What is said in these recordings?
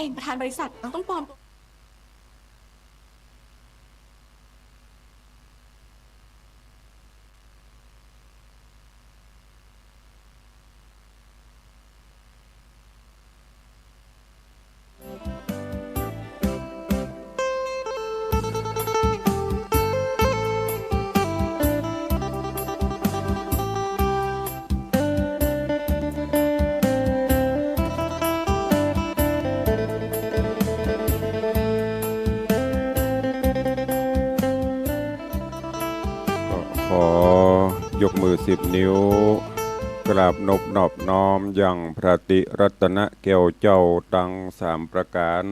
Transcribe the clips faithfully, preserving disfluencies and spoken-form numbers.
องประธานบริษัท เอ้า ต้องปลอมตัว ขอยกมือสิบนิ้ว กราบนบนอบน้อมยังพระติรัตนแก้วเจ้าตังสามประก๋าน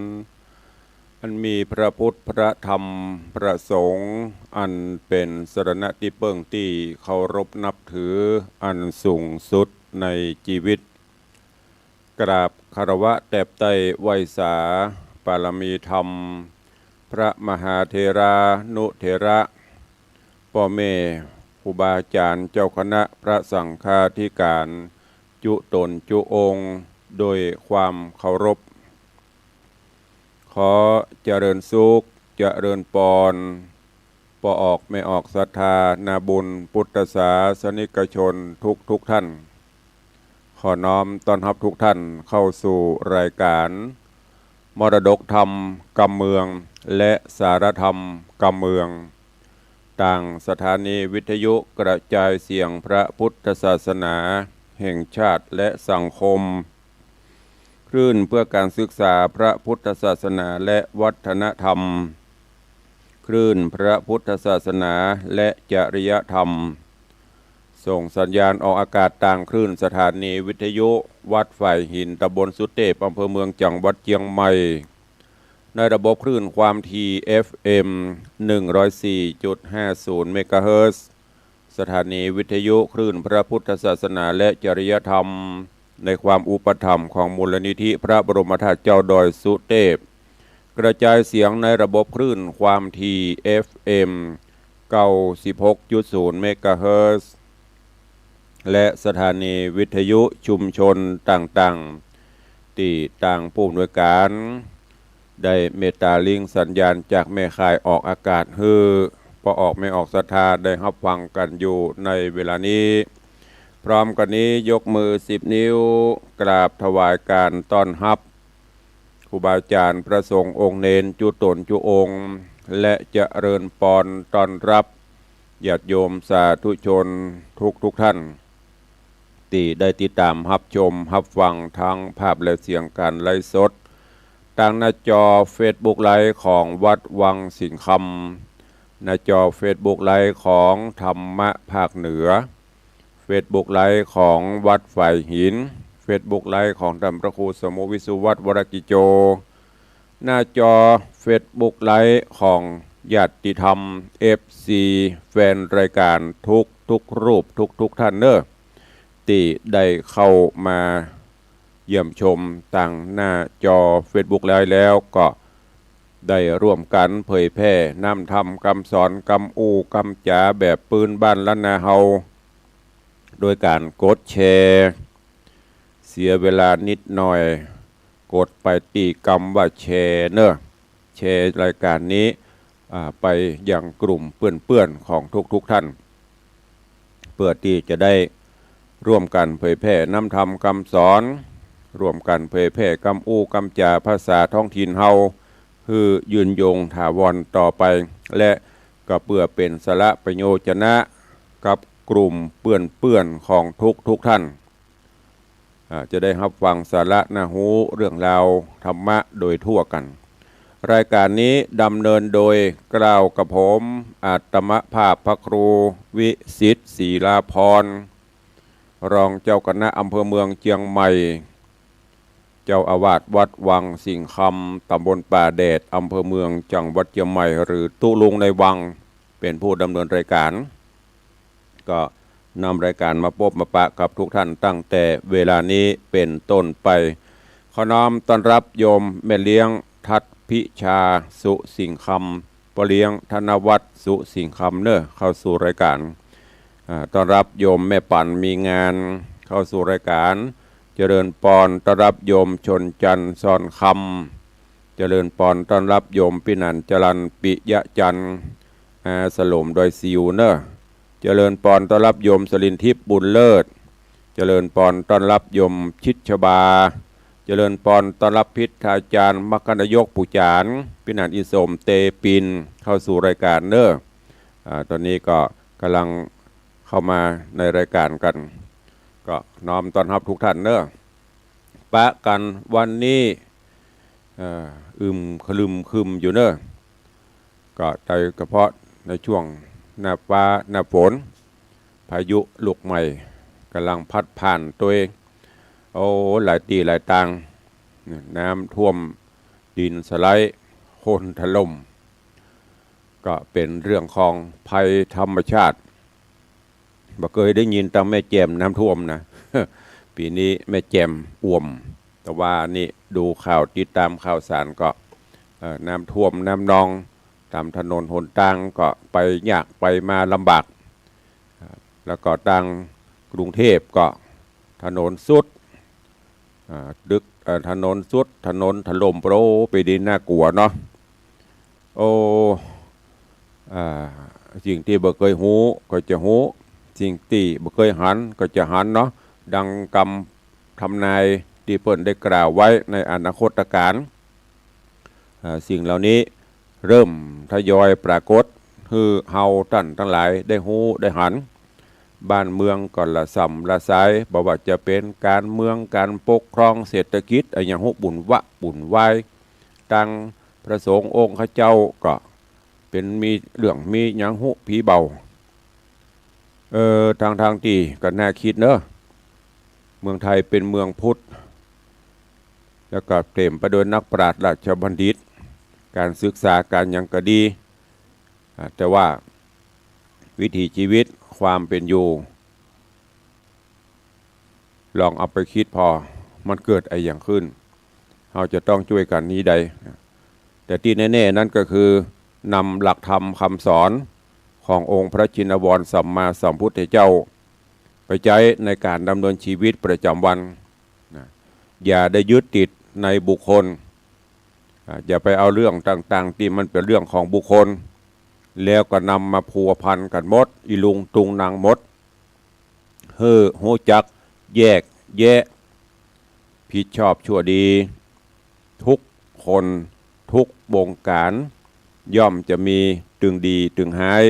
อันมีพระพุทธ พระธรรม พระสงฆ์ อันเป๋นสรณะตี้เปิ้งตี้เคารพนับถืออันสูงสุดในจีวิต กราบคารวะแตบไต้ไหว้สา ปารมีธรรม พระมหาเถรานุเถระ ป้อแม่ครูบาอาจ๋ารย์ เจ้าคณะพระสังฆาธิการ จุต๋นจุองค์ โดยความเคารพ ขอเจริญสุข เจริญปอน ป้อออกแม่ออกศรัทธา นาบุญพุทธศาสนิกชนทุกๆ ท่าน ขอน้อมต้อนฮับทุกท่านเข้าสู่รายการ มรดกธรรมกำเมือง และสารธรรมกำเมือง ตางสถานีวิทยุกระจายเสียงพระพุทธศาสนาแห่งชาติและสังคม คลื่นเพื่อการศึกษาพระพุทธศาสนาและวัฒนธรรม คลื่นพระพุทธศาสนาและจริยธรรม ส่งสัญญาณออกอากาศตางคลื่นสถานีวิทยุวัดฝายหิน ตำบลสุเตพ อำเภอเมือง จังหวัดเจียงใหม่ ในระบบคลื่นความถี่ เอฟเอ็ม หนึ่งร้อยสี่จุดห้าศูนย์ เมกะเฮิรตซ์ สถานีวิทยุคลื่นพระพุทธศาสนาและจริยธรรม ในความอุปถัมภ์ของมูลนิธิพระบรมธาตุเจ้าดอยสุเตพ กระจายเสียงในระบบคลื่นความถี่ เอฟเอ็ม เก้าสิบหกจุดศูนย์ เมกะเฮิรตซ์ และสถานีวิทยุชุมชนต่างๆ ตี้ตางผู้อำนวยการ ได้เมตตาลิงก์สัญญาณจากแม่ข่ายออกอากาศหื้อ ป้อออกแม่ออกศรัทธาได้ฮับฟังกั๋นอยู่ในเวลานี้ พร้อมกั๋นนี้ยกมือสิบนิ้ว กราบถวายการต้อนฮับ ครูบาอาจ๋ารย์พระสงฆ์องค์เณรจุต๋นจุองค์ และเจริญปอนต้อนฮับ ญาติโยมสาธุชนทุกๆ ท่าน ตี้ได้ติดต๋ามฮับชมฮับฟังตางภาพและเสียงก๋านไลฟ์สด ตางหน้าจอเฟซบุ๊กไลฟ์ของวัดวังสิงห์คำ หน้าจอเฟซบุ๊กไลฟ์ของธรรมะภาคเหนือ เฟซบุ๊กไลฟ์ของวัดฝายหิน เฟซบุ๊กไลฟ์ของต้านพระครูสมุห์ วิศวัฒน์ วรกิจโจ หน้าจอเฟซบุ๊กไลฟ์ของญาติธรรม เอฟซี แฟนรายการทุกๆ รูปทุกๆ ท่านเน่อ ตี้ได้เข้ามาเยี่ยมชมตางหน้าจอเฟซบุ๊กไลฟ์แล้วก็ได้ร่วมกั๋นเผยแผ่น้ำธรรมกำสอน กำอู้กำจ๋าแบบปื้นบ้านล้านนาเฮา โดยก๋านกดแชร์ เสียเวลานิดหน่อย กดไปตี้กำว่าแชร์เน่อ แชร์รายการนี้ อ่า ไปยังกลุ่มเปื้อนๆ ของทุกๆ ท่าน เปื้อตี้จะได้ร่วมกั๋นเผยแผ่น้ำธรรมกำสอน ร่วมกั๋นเผยแผ่กำอู้กำจ๋าภาษาท้องถิ่นเฮา หื้อยืนยงถาวรต่อไป และก็เปื้อเป๋นสาระประโยชนะกับกลุ่มเปื้อนๆ ของทุกๆ ท่าน อ่า จะได้ฮับฟังสาระน่าฮู้เรื่องราวธรรมะโดยทั่วกั๋น รายการนี้ดำเนินโดยเกล้ากระผม อาตมาภาพพระครูวิสิทธิ์ ศรีลาภรณ์ รองเจ้าคณะอำเภอเมืองเจียงใหม่ เจ้าอาวาสวัดวังสิงห์คำ ตำบลป่าแดด อำเภอเมือง จังหวัดเจียงใหม่ หรือตุ๊ลุงในวัง เป๋นผู้ดำเนินรายการ ก็นำรายการมาปบมาปะกับทุกท่านตั้งแต่เวลานี้เป๋นต้นไป ขอน้อมต้อนฮับโยมแม่เลี้ยงทัศน์พิชา สุสิงห์คำ ป้อเลี้ยงธนวัฒน์ สุสิงห์คำเน่อ เข้าสู่รายการ อ่า ต้อนฮับโยมแม่ปันมีงาน เข้าสู่รายการ เจริญปอน ต้อนฮับโยมชนจันทร์ ซอนคำ เจริญปอนต้อนฮับโยมปี้นันจรัญ ปิยะจันทร์ อาสลมดอยสิวเน่อ เจริญปอนต้อนฮับโยมสลินทิพย์ บุญเลิศ เจริญปอนต้อนฮับโยมชิดชบา เจริญปอนต้อนฮับพิธาจารย์ มคคนายก ปู่จ๋ารย์ ปี้นันอีสม เตปิน เข้าสู่รายก๋านเน่อ อ่า ต๋อนนี้ก็ก่ำลังเข้ามาในรายก๋านกั๋น ก็น้อมต้อนฮับกู้ต้านเน่อ ปะกั๋นวันนี้ เอ่อ อึมครึมครึมอยู่เน่อ ก็โดยเฉพาะในช่วงหน้าฟ้าหน้าฝน พายุลูกใหม่ก่ำลังพัดผ่านตวย โอ้ หลายตี้หลายตาง น้ำท่วม ดินสไลด์ โคลนถล่ม ก็เป๋นเรื่องของภัยธรรมชาติ บ่เกยได้ยินตังแม่แจ่มน้ำท่วมนะ ปี๋นี้แม่แจ่มอ่วม แต่ว่านี่ดูข่าวติดต๋ามข่าวสารก็ เอ่อ น้ำท่วมน้ำนอง ต๋ามถนนหนตางก็ไปยากไปมาลำบาก แล้วก็ตางกรุงเทพฯก็ถนนทรุด อ่า ตึก เอ่อ ถนนทรุด ถนนถล่ม โอ้ ปี๋นี้น่ากลัวเนาะ โอ้ อ่า สิ่งตี้บ่เกยฮู้ก็จะฮู้ สิ่งตี้บ่เกยหันก็จะหันเนาะ ดังกำทำนายตี้เปิ้นได้กล่าวไว้ในอนาคตกาล อ่า สิ่งเหล่านี้เริ่มทยอยปรากฏหื้อเฮาต้านตังหลายได้ฮู้ได้หัน บ้านเมืองก็ละส่ำละสาย บ่ว่าจะเป๋นก๋านเมือง ก๋านปกครอง เศรษฐกิจ อะหยังฮู้ บุ่นวะบุ่นวาย ตังพระสงฆ์องค์ข้าเจ้าก็เป๋นมีเรื่องมีหยังฮู้ผีเบา เออ ตังๆ ตี้ก็น่ากึ๊ดเนาะ เมืองไทยเป๋นเมืองพุทธ แล้วก็เต๋มไปด้วยนักปราชญ์ราชบัณฑิต ก๋านศึกษาก๋านหยังก็ดี อ่า แต่ว่าวิถีชีวิตความเป๋นอยู่ ลองเอาไปกึ๊ดผ่อ มันเกิดอะหยังขึ้น เฮาจะต้องจ้วยกั๋นนี้ใด แต่ตี้แน่ๆ นั้นก็คือ นำหลักธรรมกำสอนขององค์พระชินวรสัมมาสัมพุทธเจ้า ไปใจ๊ในก๋านดำเนินชีวิตประจ๋ำวันนะ อย่าได้ยึดติดในบุคคล อ่า อย่าไปเอาเรื่องต่างๆ ตี้มันเป๋นเรื่องของบุคคล แล้วก็นำมาพัวพันกั๋นหมด อิลุงตุงนังหมด หื้อฮู้จักแยกแยะ ผิดชอบชั่วดี ทุกคนทุกวงก๋าน ย่อมจะมีตึงดีตึงฮ้าย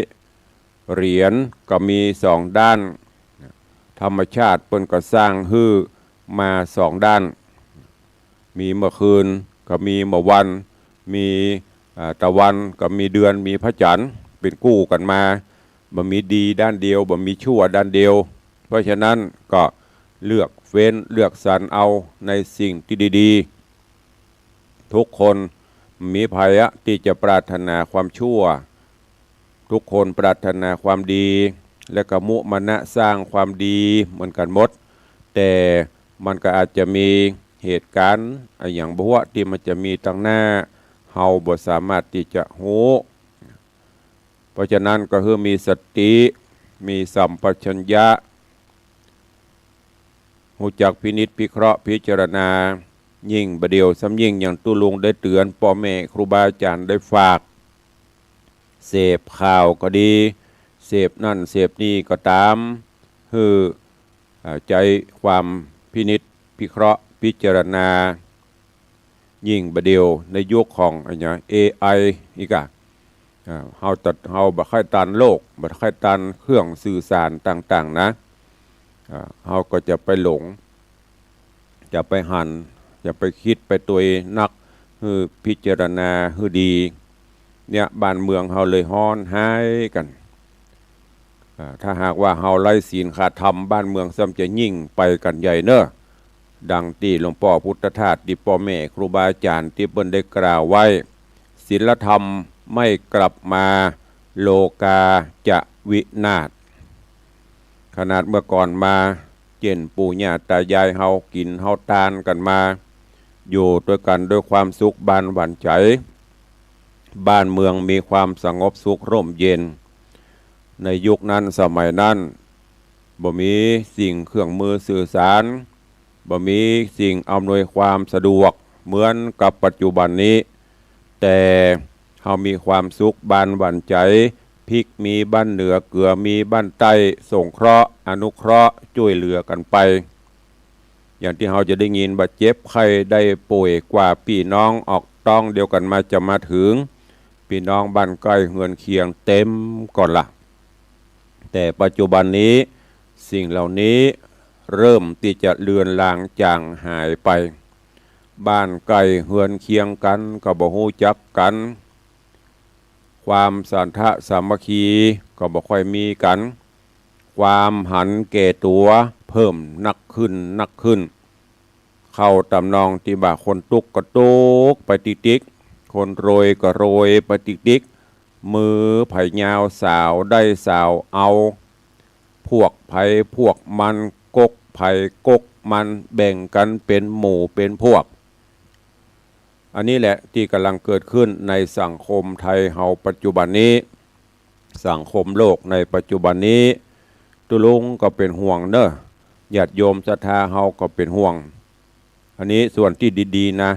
เหรียญก็มีสองด้าน ธรรมชาติเปิ้นก็สร้างหื้อมาสองด้าน มีเมื่อคืนก็มีเมื่อวัน มี อ่า ตะวันก็มีเดือน มีพระจั๋นทร์ เป๋นกู้กั๋นมา บ่มีดีด้านเดียว บ่มีชั่วด้านเดียว เพราะฉะนั้นก็เลือกเฟ้นเลือกสรรเอาในสิ่งตี้ดีๆ ทุกคน บ่มีใผอะตี้จะปรารถนาความชั่ว ทุกคนปรารถนาความดี และก็มุมานะสร้างความดีเหมือนกั๋นหมด แต่มันก็อาจจะมีเหตุก๋ารณ์อะหยังบ่ฮู้ตี้มันจะมีตังหน้า เฮาบ่สามารถตี้จะฮู้ เพราะฉะนั้นก็หื้อมีสติ มีสัมปชัญญะ ฮู้จักพินิจพิเคราะห์พิจารณา ยิ่งบ่าเดี่ยวซ้ำยิ่ง อย่างตุ๊ลุงได้เตื๋อน ป้อแม่ครูบาอาจ๋ารย์ได้ฝาก เสพข่าวก็ดี เสพนั่นเสพนี่ก็ต๋าม หื้อ อ่า ใจ๊ความพินิจพิเคราะห์พิจารณา ยิ่งบ่าเดี่ยวในยุคของอะหยัง เอไอ อีกอะ อ่า เฮาตัด เฮาบ่ใค่ตันโลก บ่ใค่ตันเครื่องสื่อสารต่างๆ นะ อ่า เฮาก็จะไปหลง จะไปหัน จะไปกึ๊ดไปตวยนัก หื้อพิจารณาหื้อดี เนี่ย บ้านเมืองเฮาเลยฮ้อนฮ้ายกั๋น อ่า ถ้าหากว่าเฮาไร้ศีลขาดธรรม บ้านเมืองซ้ำจะยิ่งไปกั๋นใหญ่เน่อ ดังตี้หลวงป้อพุทธทาส ตี้ป้อแม่ครูบาอาจ๋ารย์ตี้เปิ้นได้กล่าวไว้ ศีลธรรมไม่กลับมา โลกาจะวินาศ ขนาดเมื่อก่อนมา เจ้นปู่ย่าต๋ายายเฮากิ๋นเฮาตานกั๋นมา อยู่ตวยกั๋นด้วยความสุขบานหวั่นใจ๋ บ้านเมืองมีความสงบสุขร่มเย็น ในยุคนั้นสมัยนั้น บ่มีสิ่งเครื่องมือสื่อสาร บ่มีสิ่งอำนวยความสะดวกเหมือนกับปัจจุบันนี้ แต่เฮามีความสุขบ้านหวั่นใจ๋ พริกมีบ้านเหนือ เกือมีบ้านใต้ สงเคราะห์ อนุเคราะห์ จ้วยเหลือกั๋นไป อย่างตี้เฮาจะได้ยินว่าเจ็บไข้ได้ป่วยกว่าปี้น้องออกต๊องเดียวกั๋นมาจะมาเถิง ปี้น้องบ้านใก้เฮือนเคียงเต็มก่อนละ แต่ปัจจุบันนี้สิ่งเหล่านี้เริ่มตี้จะเลือนลางจางหายไป บ้านใก้เฮือนเคียงกั๋นก็บ่ฮู้จักกั๋น ความสันทะสามัคคีก็บ่ค่อยมีกั๋น ความหันแก่ตั๋วเพิ่มนักขึ้นนักขึ้น เข้าต๋ำนองตี้บ่าคนตุ๊กก็ตุ๊กไปติ๊กๆ คนรวยก็รวยไปติ๊กๆ มือใผยาวสาวได้สาวเอา พวกใผพวกมัน ก๊กใผก๊กมัน แบ่งกั๋นเป๋นหมู่เป๋นพวก อันนี้แหละตี้ก่ำลังเกิดขึ้นในสังคมไทยเฮาปัจจุบันนี้ สังคมโลกในปัจจุบันนี้ ตุ๊ลุงก็เป๋นห่วงเนาะ ญาติโยมศรัทธาเฮาก็เป๋นห่วง อันนี้ส่วนตี้ดีๆ นะ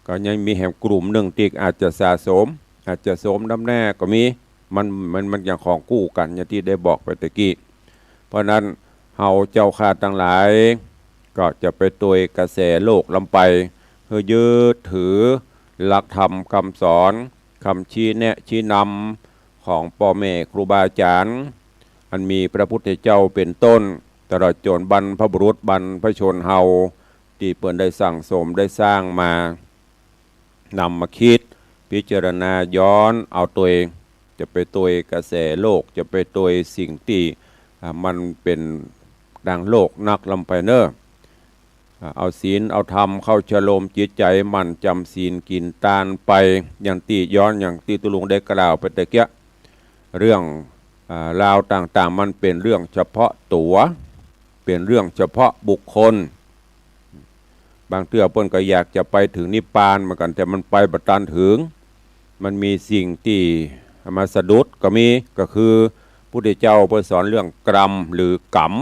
ก็ยังมีแหมกลุ่มนึ่งตี้อาจจะสะสม อาจจะโสมนำแน่ก็มี มัน มัน มันอย่างของกู้กั๋น อย่างตี้ได้บอกไปตะกี้ เพราะนั้นเฮาเจ้าข้าตังหลาย ก็จะไปตวยกระแสโลกลำไป หื้อยึดถือหลักธรรมกำสอน กำชี้แนะชี้นำของป้อแม่ครูบาอาจ๋ารย์ อันมีพระพุทธเจ้าเป๋นต้น ตลอดจ๋นบรรพบุรุษบรรพชนเฮา ตี้เปิ้นได้สั่งสมได้สร้างมา นำมาคิดพิจารณาย้อนเอาตวย จะไปตวยกระแสโลก จะไปตวยสิ่งตี้ อ่า มันเป๋นดังโลกนักลำไปเนาะ อ่า เอาศีลเอาธรรมเข้าชโลมจิตใจ๋ หมั่นจ๋ำศีลกิ๋นตานไป อย่างตี้ย้อนอย่างตี้ตุ๊ลุงได้กล่าวไปตะเกียะ เรื่อง อ่า ราวต่างๆ มันเป๋นเรื่องเฉพาะตั๋ว เป๋นเรื่องเฉพาะบุคคล บางเตื้อเปิ้นก็อยากจะไปเถิงนิพพานเหมือนกั๋น แต่มันไปบ่ตันเถิง มันมีสิ่งตี้มาสะดุดก็มี ก็คือพุทธเจ้าเปิ้นสอนเรื่องกรรมหรือกรรม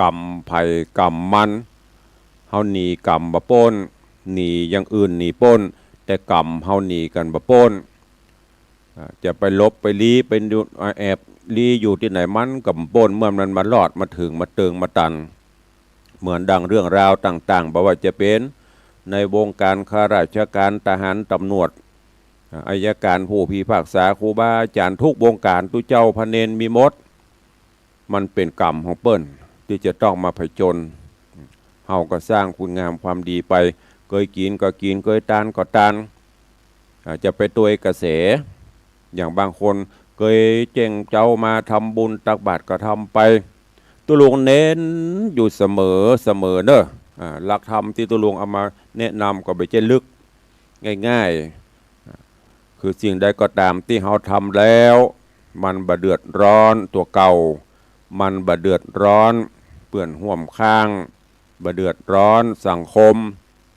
กรรมใผกรรมมัน เฮาหนีกรรมบ่ป๊น หนีอย่างอื่นหนีป๊น แต่กรรมเฮาหนีกั๋นบ่ป๊น อ่า จะไปหลบไปลี้ไปดู อ่า แอบลี้อยู่ตี้ไหนมันก็บ่ป๊น เมื่อมันมาลอดมาเถิงมาเติงมาตัน เหมือนดังเรื่องราวต่างๆ บ่ว่าจะเป๋นในวงก๋านข้าราชก๋าน ทหาร ตำรวจ อ่า อัยก๋าน ผู้พิพากษา ครูบาอาจ๋ารย์ กู้วงก๋าน ตุ๊เจ้าพระเณรมีหมด มันเป๋นกรรมของเปิ้นตี้จะต้องมาผจญ เฮาก็สร้างคุณงามความดีไป เกยกิ๋นก็กิ๋น เกยตานก็ตาน อ่า จะไปตวยกระแส อย่างบางคนเกยเจ๊งเจ้ามาทำบุญตักบาตรก็ทำไป ตุ๊ลุงเน้นอยู่เสมอเสมอเนาะ อ่า หลักธรรมตี้ตุ๊ลุงเอามาแนะนำก็บ่ใจ้ลึก ง่ายๆ คือสิ่งใดก็ต๋ามตี้เฮาทำแล้ว มันบ่เดือดร้อนตั๋วเก่า มันบ่เดือดร้อนเปื้อนฮ่วมข้าง บ่เดือดร้อนสังคม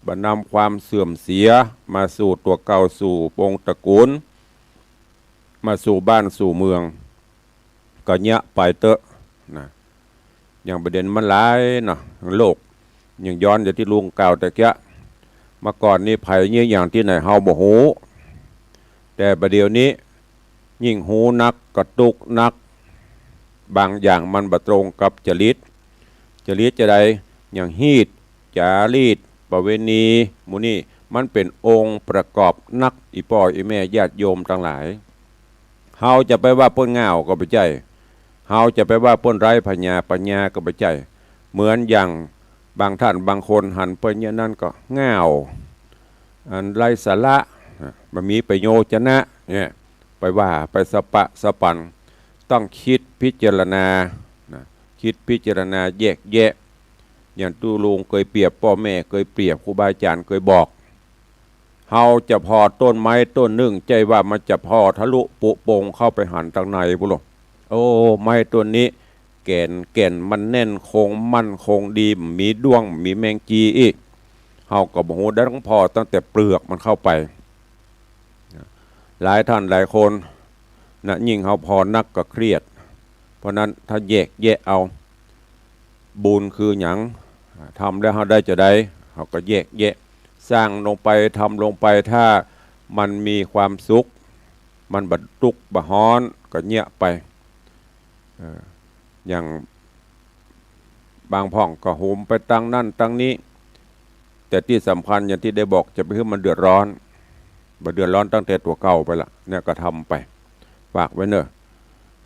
บ่นำความเสื่อมเสียมาสู่ตั๋วเก่าสู่วงศ์ตระกูล มาสู่บ้านสู่เมือง ก็เยียะไปเต๊อะนะ อย่างประเด็นมันหลายเนาะ โลก อย่างย้อนอย่างตี้ลุงกล่าวตะเกียะ เมื่อก่อนนี้ใผเยียะอย่างตี้ไหนเฮาบ่ฮู้ แต่บ่าเดี่ยวนี้ยิ่งฮู้นักก็ตุ๊กนัก บางอย่างมันบ่ตรงกับจริต จริตจาใด อย่างฮีต จารีต ประเวณี หมู่นี้มันเป๋นองค์ประกอบนัก อี่ป้ออี่แม่ญาติโยมตังหลาย เฮาจะไปว่าเปิ้นง่าวก็บ่ใจ้ เฮาจะไปว่าเปิ้นไร้ผญาปัญญาก็บ่ใจ้ เหมือนอย่างบางท่านบางคนหันไปอย่างนั้นก็ง่าว อันไร้สาระ บ่มีประโยชน์นะ เนี่ย ไปว่าไปสะปะสะปัน ต้องคิดพิจารณานะ คิดพิจารณาแยกแยะ อย่างตุ๊ลุงเกยเปรียบ ป้อแม่เกยเปรียบ ครูบาอาจ๋ารย์เกยบอก เฮาจะผ่อต้นไม้ต้นนึ่ง ใจ้ว่ามันจะผ่อทะลุปุโป่งเข้าไปหันตังในปุ้นโล โอ้ ไม้ต้นนี้ แก่น แก่นมันแน่นคงมั่นคงดี บ่มีด้วง บ่มีแมงจีอี้ เฮาก็บ่ฮู้ ได้ต้องผ่อตั้งแต่เปลือกมันเข้าไป หลายท่านหลายคนนะ ยิ่งเฮาผ่อนักก็เครียด เพราะนั้นถ้าแยกแยะเอา บุญคือหยัง ทำแล้วเฮาได้จาใด เฮาก็แยกแยะ สร้างลงไป ทำลงไป ถ้า มันมีความสุข มันบ่ตุ๊กข์บ่ฮ้อน ก็เยียะไป เออ อย่างบางพ่องก็โหมไปตังนั้นตังนี้ แต่ตี้สำคัญอย่างตี้ได้บอก จะไปหื้อมันเดือดร้อน บ่เดือดร้อนตั้งแต่ตั๋วเก่าไปละ เนี่ยก็ทำไป ฝากไว้เน่อ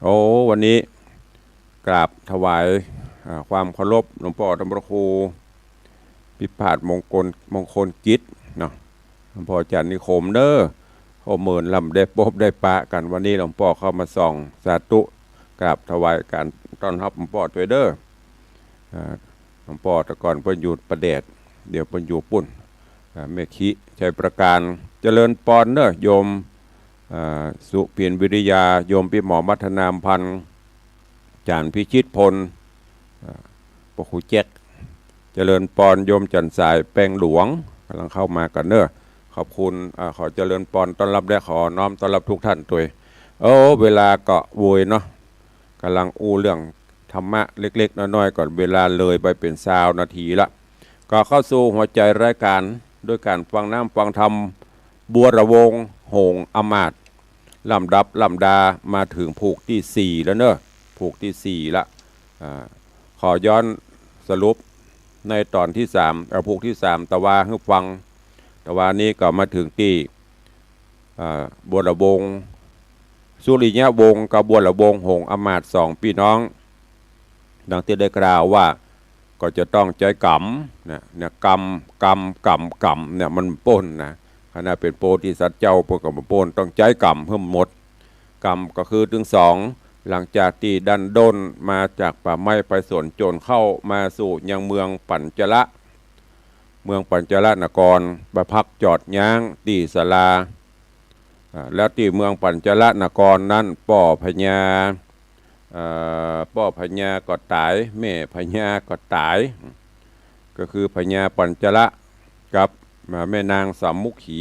โอ้ วันนี้กราบถวาย อ่า ความเคารพหลวงป้อธรรมครู พิพาทมงคล มงคลกิจเนาะ หลวงป้ออาจารย์นิคมเน่อ โอ้ เมินลำได้ปบได้ปะกั๋น วันนี้หลวงป้อเข้ามาส่อง สาธุ กราบถวายก๋านต้อนฮับหลวงป้อตวยเน่อ อ่า หลวงป้อแต่ก่อนเปิ้นอยู่ป่าแดด เดี๋ยวเปิ้นอยู่ปู๊น อ่า แม่คิ ชัยประการ เจริญปอนเน่อโยม อ่า สุพินวิริยา โยมปี้หมอมัทนามพันธ์ อาจ๋ารย์พิชิตพล อ่า ป้อครูแจ๊ก เจริญปอน โยมจันทร์สายแปงหลวง ก่ำลังเข้ามากั๋นเน่อ ขอบคุณ อ่า ขอเจริญปอนต้อนฮับและขอน้อมต้อนฮับทุกท่านตวย โอ้ เวลาก็โวยเนาะ ก่ำลังอู้เรื่องธรรมะเล็กๆ น้อยๆ ก่อน เวลาเลยไปเป๋นซาวนาทีละ ก็เข้าสู่หัวใจ๋รายก๋าน ด้วยก๋านฟังน้ำฟังธรรม บัวระวงศ์ หงส์อำมาตย์ ลำดับลำดา มาเถิงผูกตี้สี่แล้วเน่อ ผูกตี้สี่ละ อ่า ขอย้อนสรุปในต๋อนตี้สาม เอ่อ ผูกตี้สาม ตะวาหื้อฟัง ตะวานี้ก็มาเถิงตี้ อ่า บัวระวงศ์ สุริยวงศ์กับบัวระวงศ์ หงส์อำมาตย์ สองปี้น้อง ดังตี้ได้กล่าวว่า ก็จะต้องใจ๊ก๋ำนะ เนี่ย ก๋ำ ก๋ำ ก๋ำ ก๋ำ เนี่ย มันป้นนะ ขนาดเป๋นโพธิสัตว์เจ้าเปิ้นก็บ่ป้น ต้องใจ๊ก๋ำหื้อหมด ก๋ำก็คือตึงสอง หลังจากตี้ดั้นด้นมาจากป่าไม้ไปสวนโจร เข้ามาสู่ยังเมืองปัญจละ เมืองปัญจละนคร ไปพักจอดย้างตี้ศาลา อ่า แล้วตี้เมืองปัญจละนครนั้น ป้อพญา เอ่อ ป้อพญาก็ต๋าย แม่พญาก็ต๋าย ก็คือพญาปัญจละกับ อ่า แม่นางสามุขี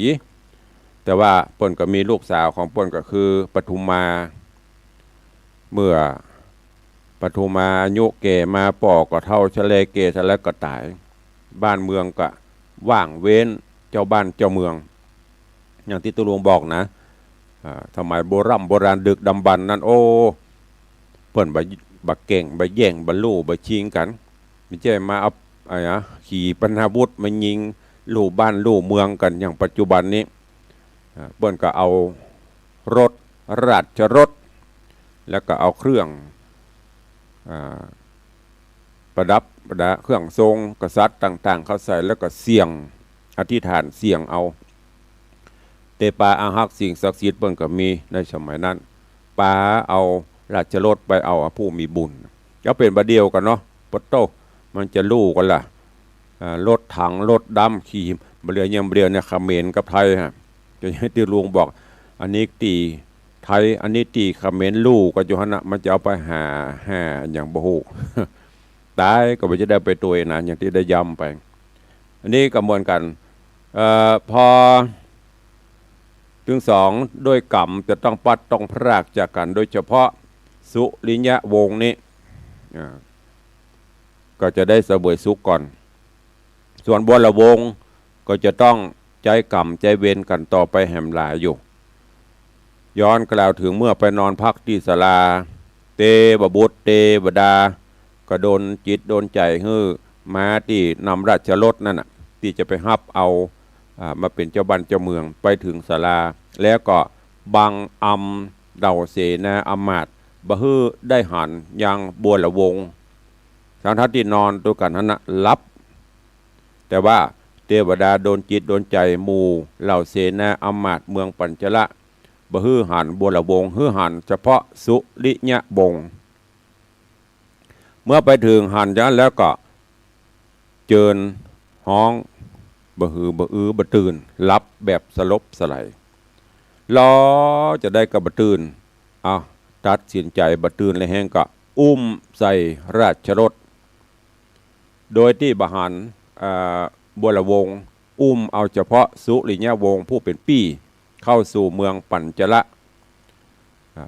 แต่ว่าเปิ้นก็มีลูกสาวของเปิ้นก็คือปทุมมา เมื่อปทุมมาอายุแก่มา ป้อก็เฒ่าชะแลแก่ชะแลก็ต๋าย บ้านเมืองก็ว่างเว้น เจ้าบ้านเจ้าเมือง อย่างตี้ตุ๊ลุงบอกนะ อ่า สมัยโบร่ำโบราณดึกดำบรรพ์นั้น โอ้ เปิ้นบ่ บ่แก่ง บ่แย่ง บ่ลู่ บ่ชิงกั๋น บ่ใจ้มาเอา อะหยัง ขีปนาวุธมายิงลู่บ้านลู่เมืองกั๋นอย่างปัจจุบันนี้ อ่า เปิ้นก็เอารถ ราชรถ แล้วก็เอาเครื่อง อ่า ประดับประดา เครื่องทรงกษัตริย์ต่างๆ เข้าใส่ แล้วก็เสี่ยง อธิษฐานเสี่ยงเอา แต่ปาอาฮักษ์สิ่งศักดิ์สิทธิ์เปิ้นก็มีในสมัยนั้น ปาเอาราชรถไปเอาผู้มีบุญ ก็เป๋นบ่าเดี่ยวกั๋นเนาะ ปะโต้ มันจะลู่กั๋นล่ะ อ่า รถถัง รถดำ ขี่ บ่าเดี่ยว ยังบ่าเดี่ยวเนี่ย เขมรกับไทยฮะ จะอย่างตี้ลุงบอก อันนี้ตี้ไทย อันนี้ตี้เขมร ลู่กั๋นอยู่หั้นน่ะ มันจะเอาไปหา หาหยังบ่ฮู้ ต๋ายก็บ่จะได้ไปตวยนะ อย่างตี้ได้ย้ำไป อันนี้ก็เหมือนกั๋น เอ่อ พอตึงสอง ด้วยก๋ำจะต้องพลัดต้องพรากจากกั๋น โดยเฉพาะสุริยวงศ์นี้ อ่า ก็จะได้เสวยสุขก่อน ส่วนบัวระวงศ์ก็จะต้องใจ๊ก๋ำใจ๊เวรกั๋นต่อไปแหมหลายอยู่ ย้อนกล่าวเถิงเมื่อไปนอนพักตี้ศาลา เตวบุตรเตวดา ก็ดลจิตดลใจ๋หื้อม้าตี้นำราชรถนั่นน่ะ ตี้จะไปฮับเอา อ่า มาเป๋นเจ้าบ้านเจ้าเมือง ไปเถิงศาลา แล้วก็บังอำเหล่าเสนาอำมาตย์ บ่หื้อได้หันยังบัวระวงศ์ ทั้งๆ ตี้นอนตวยกั๋นหั้นน่ะ หลับ แต่ว่าเตวดาดลจิตดลใจ๋หมู่เหล่าเสนาอำมาตย์เมืองปัญจละ บ่หื้อหันบัวระวงศ์ หื้อหันเฉพาะสุริยวงศ์ เมื่อไปเถิงหันอย่างนั้นแล้วก็เจิญฮ้อง บ่หือบ่อือบ่ตื่น หลับแบบสลบสลาย รอจะได้ก็บ่ตื่น เอา ตัดสินใจ๋บ่ตื่นแล้วแฮงก็อุ้มใส่ราชรถ โดยตี้บ่หัน อ่า บัวระวงศ์ อุ้มเอาเฉพาะสุริยวงศ์ผู้เป๋นปี้เข้าสู่เมืองปัญจละ อ่า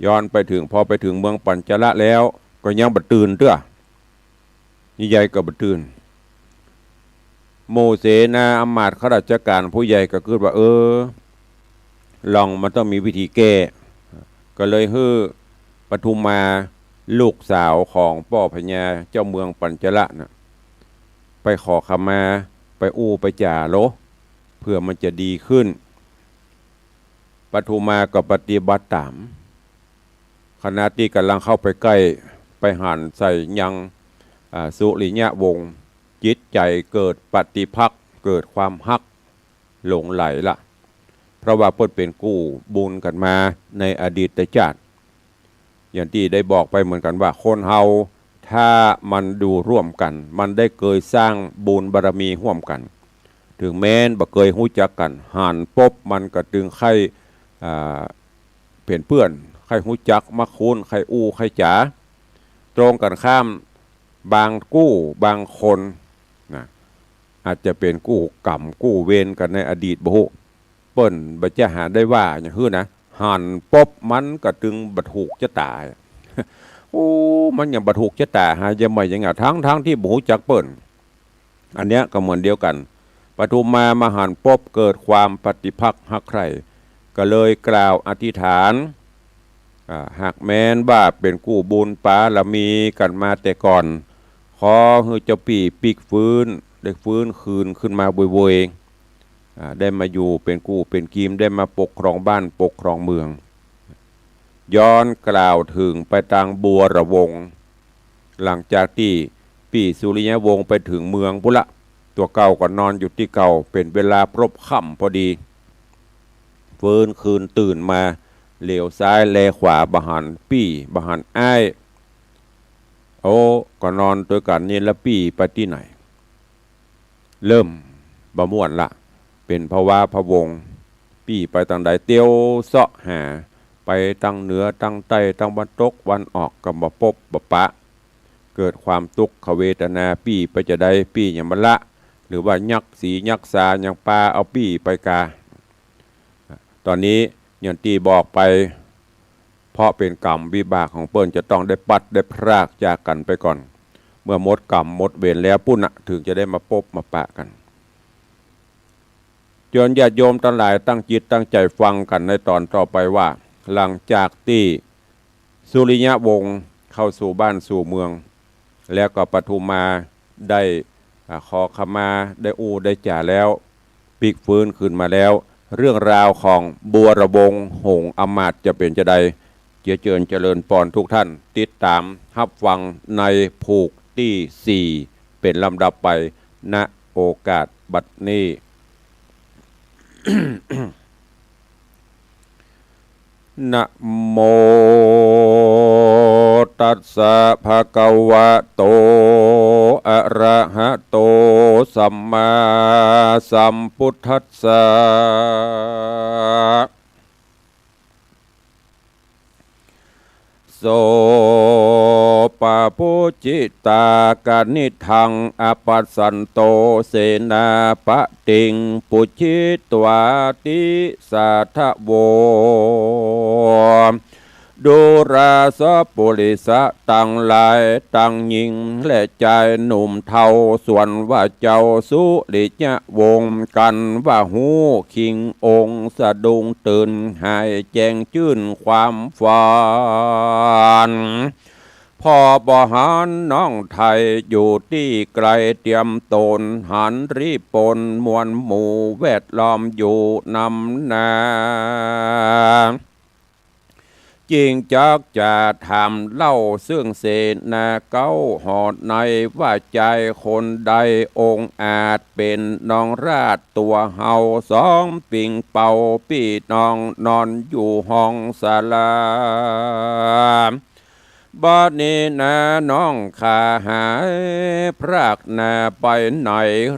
ย้อนไปเถิง พอไปเถิงเมืองปัญจละแล้ว ก็ยังบ่ตื่นเตื้อ นี่ใหญ่ก็บ่ตื่น หมู่เสนาอำมาตย์ข้าราชก๋านผู้ใหญ่ก็กึ๊ดว่า เออ ลองมันต้องมีวิธีแก้ ก็เลยหื้อปทุมมาลูกสาวของป้อพญาเจ้าเมืองปัญจละน่ะ ไปขอขมา ไปอู้ไปจ๋าโล เผื่อมันจะดีขึ้น ปทุมมาก็ปฏิบัติต๋าม ขณะตี้ก่ำลังเข้าไปใก้ ไปหันใส่ยัง อ่า สุริยะวงศ์ จิตใจ๋เกิดปฏิภักษ์ เกิดความฮักหลงใหลละ เพราะว่าเปิ้นเป๋นกู้บุญกั๋นมาในอดีตชาติ อย่างตี้ได้บอกไปเหมือนกั๋นว่า คนเฮาถ้ามันอยู่ร่วมกั๋น มันได้เกยสร้างบุญบารมีฮ่วมกั๋น เถิงแม้นบ่เกยฮู้จักกั๋น หันปบมันก็ตึงใค่ อ่า เป๋นเปื้อน ใค่ฮู้จักมักคุ้น ใค่อู้ใค่จ๋า ตรงกั๋นข้าม บางกู้บางคนน่ะ อาจจะเป๋นกู้กรรมกู้เวรกั๋นในอดีตบ่ฮู้ เปิ้นบ่จะหาได้ว่าอย่างหื้อนะ หันปบมันก็ตึงบ่ถูกจะต๋า โอ้ มันยังบ่ถูกจะต๋า หาจะใหม่ยังอ่ะ ทั้งๆ ตี้บ่ฮู้จักเปิ้น อันเนี้ยก็เหมือนเดียวกั๋น ปทุมมามาหันปบเกิดความปฏิภักษ์ฮักใคร่ ก็เลยกล่าวอธิษฐาน อ่า หากแม้นว่าเป๋นกู้บุญบารมีกั๋นมาแต่ก่อน ขอหื้อเจ้าปี้ปิ๊กฟื้น ได้ฟื้นคืนขึ้นมาโวยๆ อ่า ได้มาอยู่เป๋นกู้เป๋นกีม ได้มาปกครองบ้านปกครองเมือง ย้อนกล่าวเถิงไปตางบัวระวงศ์ หลังจากตี้ปี้สุริยวงศ์ไปเถิงเมืองปู้นละ ตั๋วเก่าก็นอนอยู่ตี้เก่า เป๋นเวลาพลบค่ำพอดี ฟื้นคืนตื่นมา เหลียวซ้ายแลขวาบ่หันปี้บ่หันอ้าย โอ้ ก็นอนตวยกั๋นนี่ละ ปี้ไปตี้ไหน เริ่มบ่ม่วนละ เป๋นพะวาพะวง ปี้ไปตางใด เตียวเซาะหา ไปตางเหนือตางใต้ตางวันตกวันออกก็บ่ปบบ่ปะ เกิดความตุ๊กขเวทนา ปี้ไปจะใด ปี้หยังบ่ละ หรือว่ายักษ์สียักษ์สาหยังปาเอาปี้ไปกา ต๋อนนี้อย่างตี้บอกไป เพราะเป๋นกรรมวิบากของเปิ้นจะต้องได้ปัดได้พรากจากกั๋นไปก่อน เมื่อหมดกรรมหมดเวรแล้วปู้นน่ะ เถิงจะได้มาปบมาปะกั๋น จวนญาติโยมตังหลายตั้งจิตตั้งใจ๋ฟังกั๋นในต๋อนต่อไปว่า หลังจากตี้สุริยวงศ์เข้าสู่บ้านสู่เมือง แล้วก็ปทุมมาได้ อ่า ขอขมา ได้อู้ได้จ๋าแล้ว ปิ๊กฟื้นคืนมาแล้ว เรื่องราวของบัวระวงศ์หงส์อำมาตย์จะเป๋นจะใด เจียเจิญเจริญปอนทุกท่าน ติดต๋ามฮับฟังในผูกตี้สี่ เป๋นลำดับไป ณ โอกาสบัดนี้ นะโมตัสสะภะคะวะโต อะระหะโต สัมมาสัมพุทธัสสะ โส ปะปุจจิตากะนิทัง อะปัสสันโต เสนาปะติง ปุจฉิตวา ติสาทะโว ดูราสะปุริสะตังหลาย ตังญิงและจายหนุ่มเฒ่า ส่วนว่าเจ้าสุริยวงศ์ กันว่าฮู้คิงองค์ สะดุ้งตื่นหายแจ้งจื้นความฝัน ผ่อบ่หันน้องไทยอยู่ตี้ไกลเตียมต๋น หันรีปนมวลหมู่แวดล้อมอยู่นำหน้า จึงจักจะถามเล่าเซิ่งเสนาเก๊าหอดในว่าจายคนใดองอาจเป๋นน้องราชตั๋วเฮาสองปิงเป่าปี้น้องนอนอยู่ห้องศาลา บัดนี้นาน้องข้าหายพรากนาไปไหน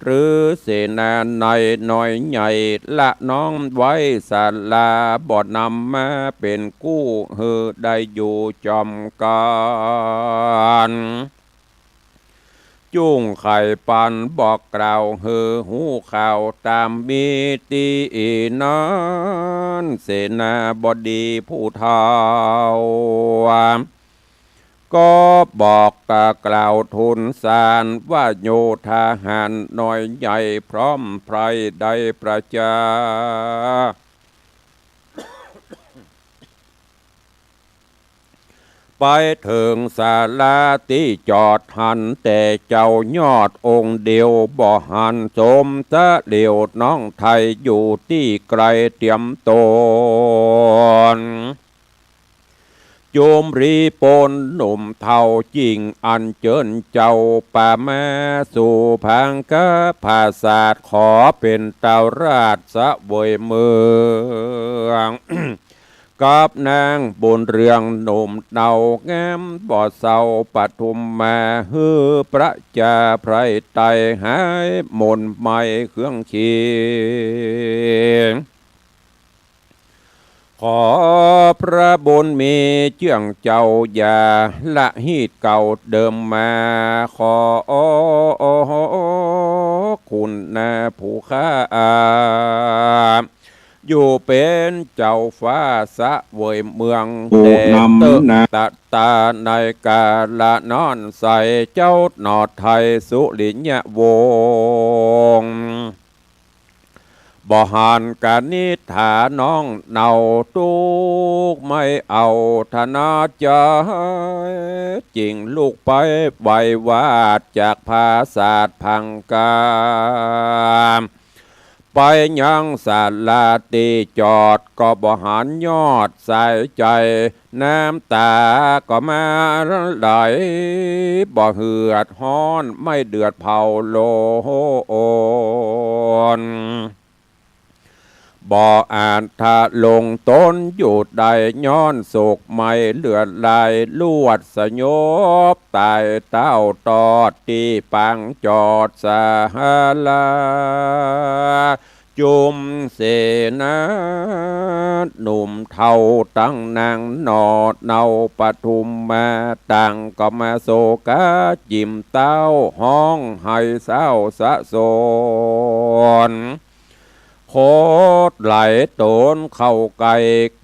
หรือเสนาในน้อยใหญ่ละน้องไว้ศาลา บ่นำมาเป๋นกู้หื้อได้อยู่จอมกั๋น จุ่งไขปันบอกกล่าวหื้อฮู้ข่าวต๋ามมีตี้นั้น เสนาบดีผู้เฒ่า ก็บอกกล่าวทูลสารว่าโยธาหารน้อยใหญ่พร้อมไพร่ได้ประจา ไปเถิงศาลาตี้จอดหันแต่เจ้ายอดองค์เดียว บ่หันสมสะเหลียวน้องไทยอยู่ตี้ไกลเตียมตน จุมรีปนหนุ่มเฒ่าจิ่งอัญเจิญเจ้าป่ามาสู่พังคปราสาท ขอเป๋นเต้าราชเสวยเมือง กับนางบุญเรืองหนุ่มเนาแง้มบ่เศร้าปทุมมา หื้อประจาไพร่ไตหายหม่นไหม้เครื่องเคียง ขอพระบุญมีเจื้องเจ้าอย่าละฮีตเก่าเดิมมา ขอคุณนาผู้ข้า อยู่เป๋นเจ้าฟ้าเสวยเมือง ผู้นำ แด่เต๊อะ นะ ตะตาในกาละนั้นใส เจ้าหนอไทยสุริยวงศ์ บ่หันกนิษฐาน้องเนาตุ๊กข์ไม่เอาถนัดใจ๋ จิ่งลุกไปไหว้วาดจากปราสาทพังคา ไปยังศาลาตี้จอดก็บ่หันยอดสายใจ๋ น้ำต๋าก็มาไหล บ่เหือดฮ้อนไม่เดือดเผาโลน บ่อาจทะลงตนอยู่ได้ย้อนโศกไหม้เลือดไหลลวดสยบต๋ายเต้าตอดตี้ปางจอดศาลา จุมเสนาหนุ่มเฒ่าตังนางหนอเนาปทุมมาต่างก็มาโศกาจิ่มเต้าฮ้องไห้เศร้าสะสน โคตรไหลตนเข้าใก้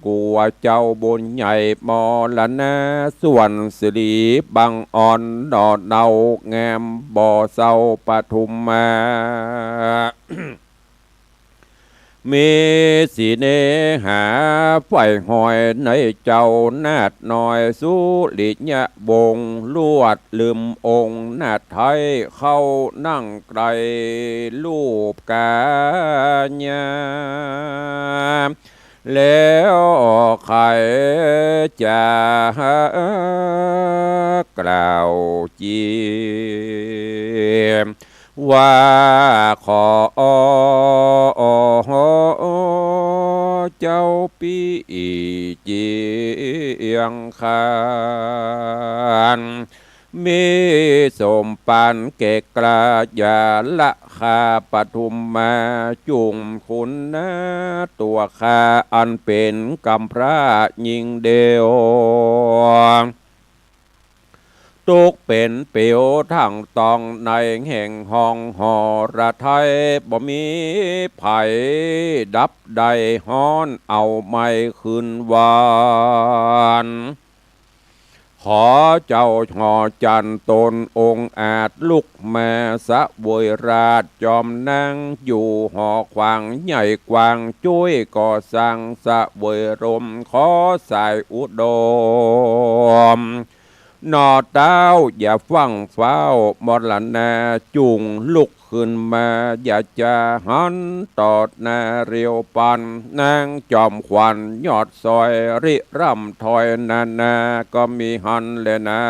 กั๋วเจ้าบุญใหญ่มรณะ ส่วนสิริบังอ่อนหนอเนาแง้มบ่เศร้าปทุมมา มีสิเนหาใฝ่ห้อยในเจ้านาฏน้อยสุริยวงศ์ ลวดลืมองค์นาฏไทยเข้านั่งไกลรูปกายา แล้วใค่จะกล่าวเจียม ว่าขอเจ้าปี้เจียงคาน มีสมปานแก่กล้าอย่าละข้าปทุมมา จุ่มคุณนาตั๋วข้าอันเป๋นกำพร้าญิงเดียว ตุ๊กข์เป๋นเปียวทั้งตองในแห่งห้องหอระไทย บ่มีไผดับได้ฮ้อนเอาไหม้คืนวัน ขอเจ้าหอจันทร์ตนองค์อาจลุกมาเสวยราชย์จอมนั่งอยู่หอขวางใหญ่กว้าง จุ้ยก่อสร้างเสวยร่มขอสายอุดม หนอเต้าอย่าฟั่งฟ้าวมรณา จุ่งลุกขึ้นมาอย่าจะหันตอดหน้าเรียวปัน นางจอมขวัญยอดสอยริร่ำถอยนานาก็มีหันแลนา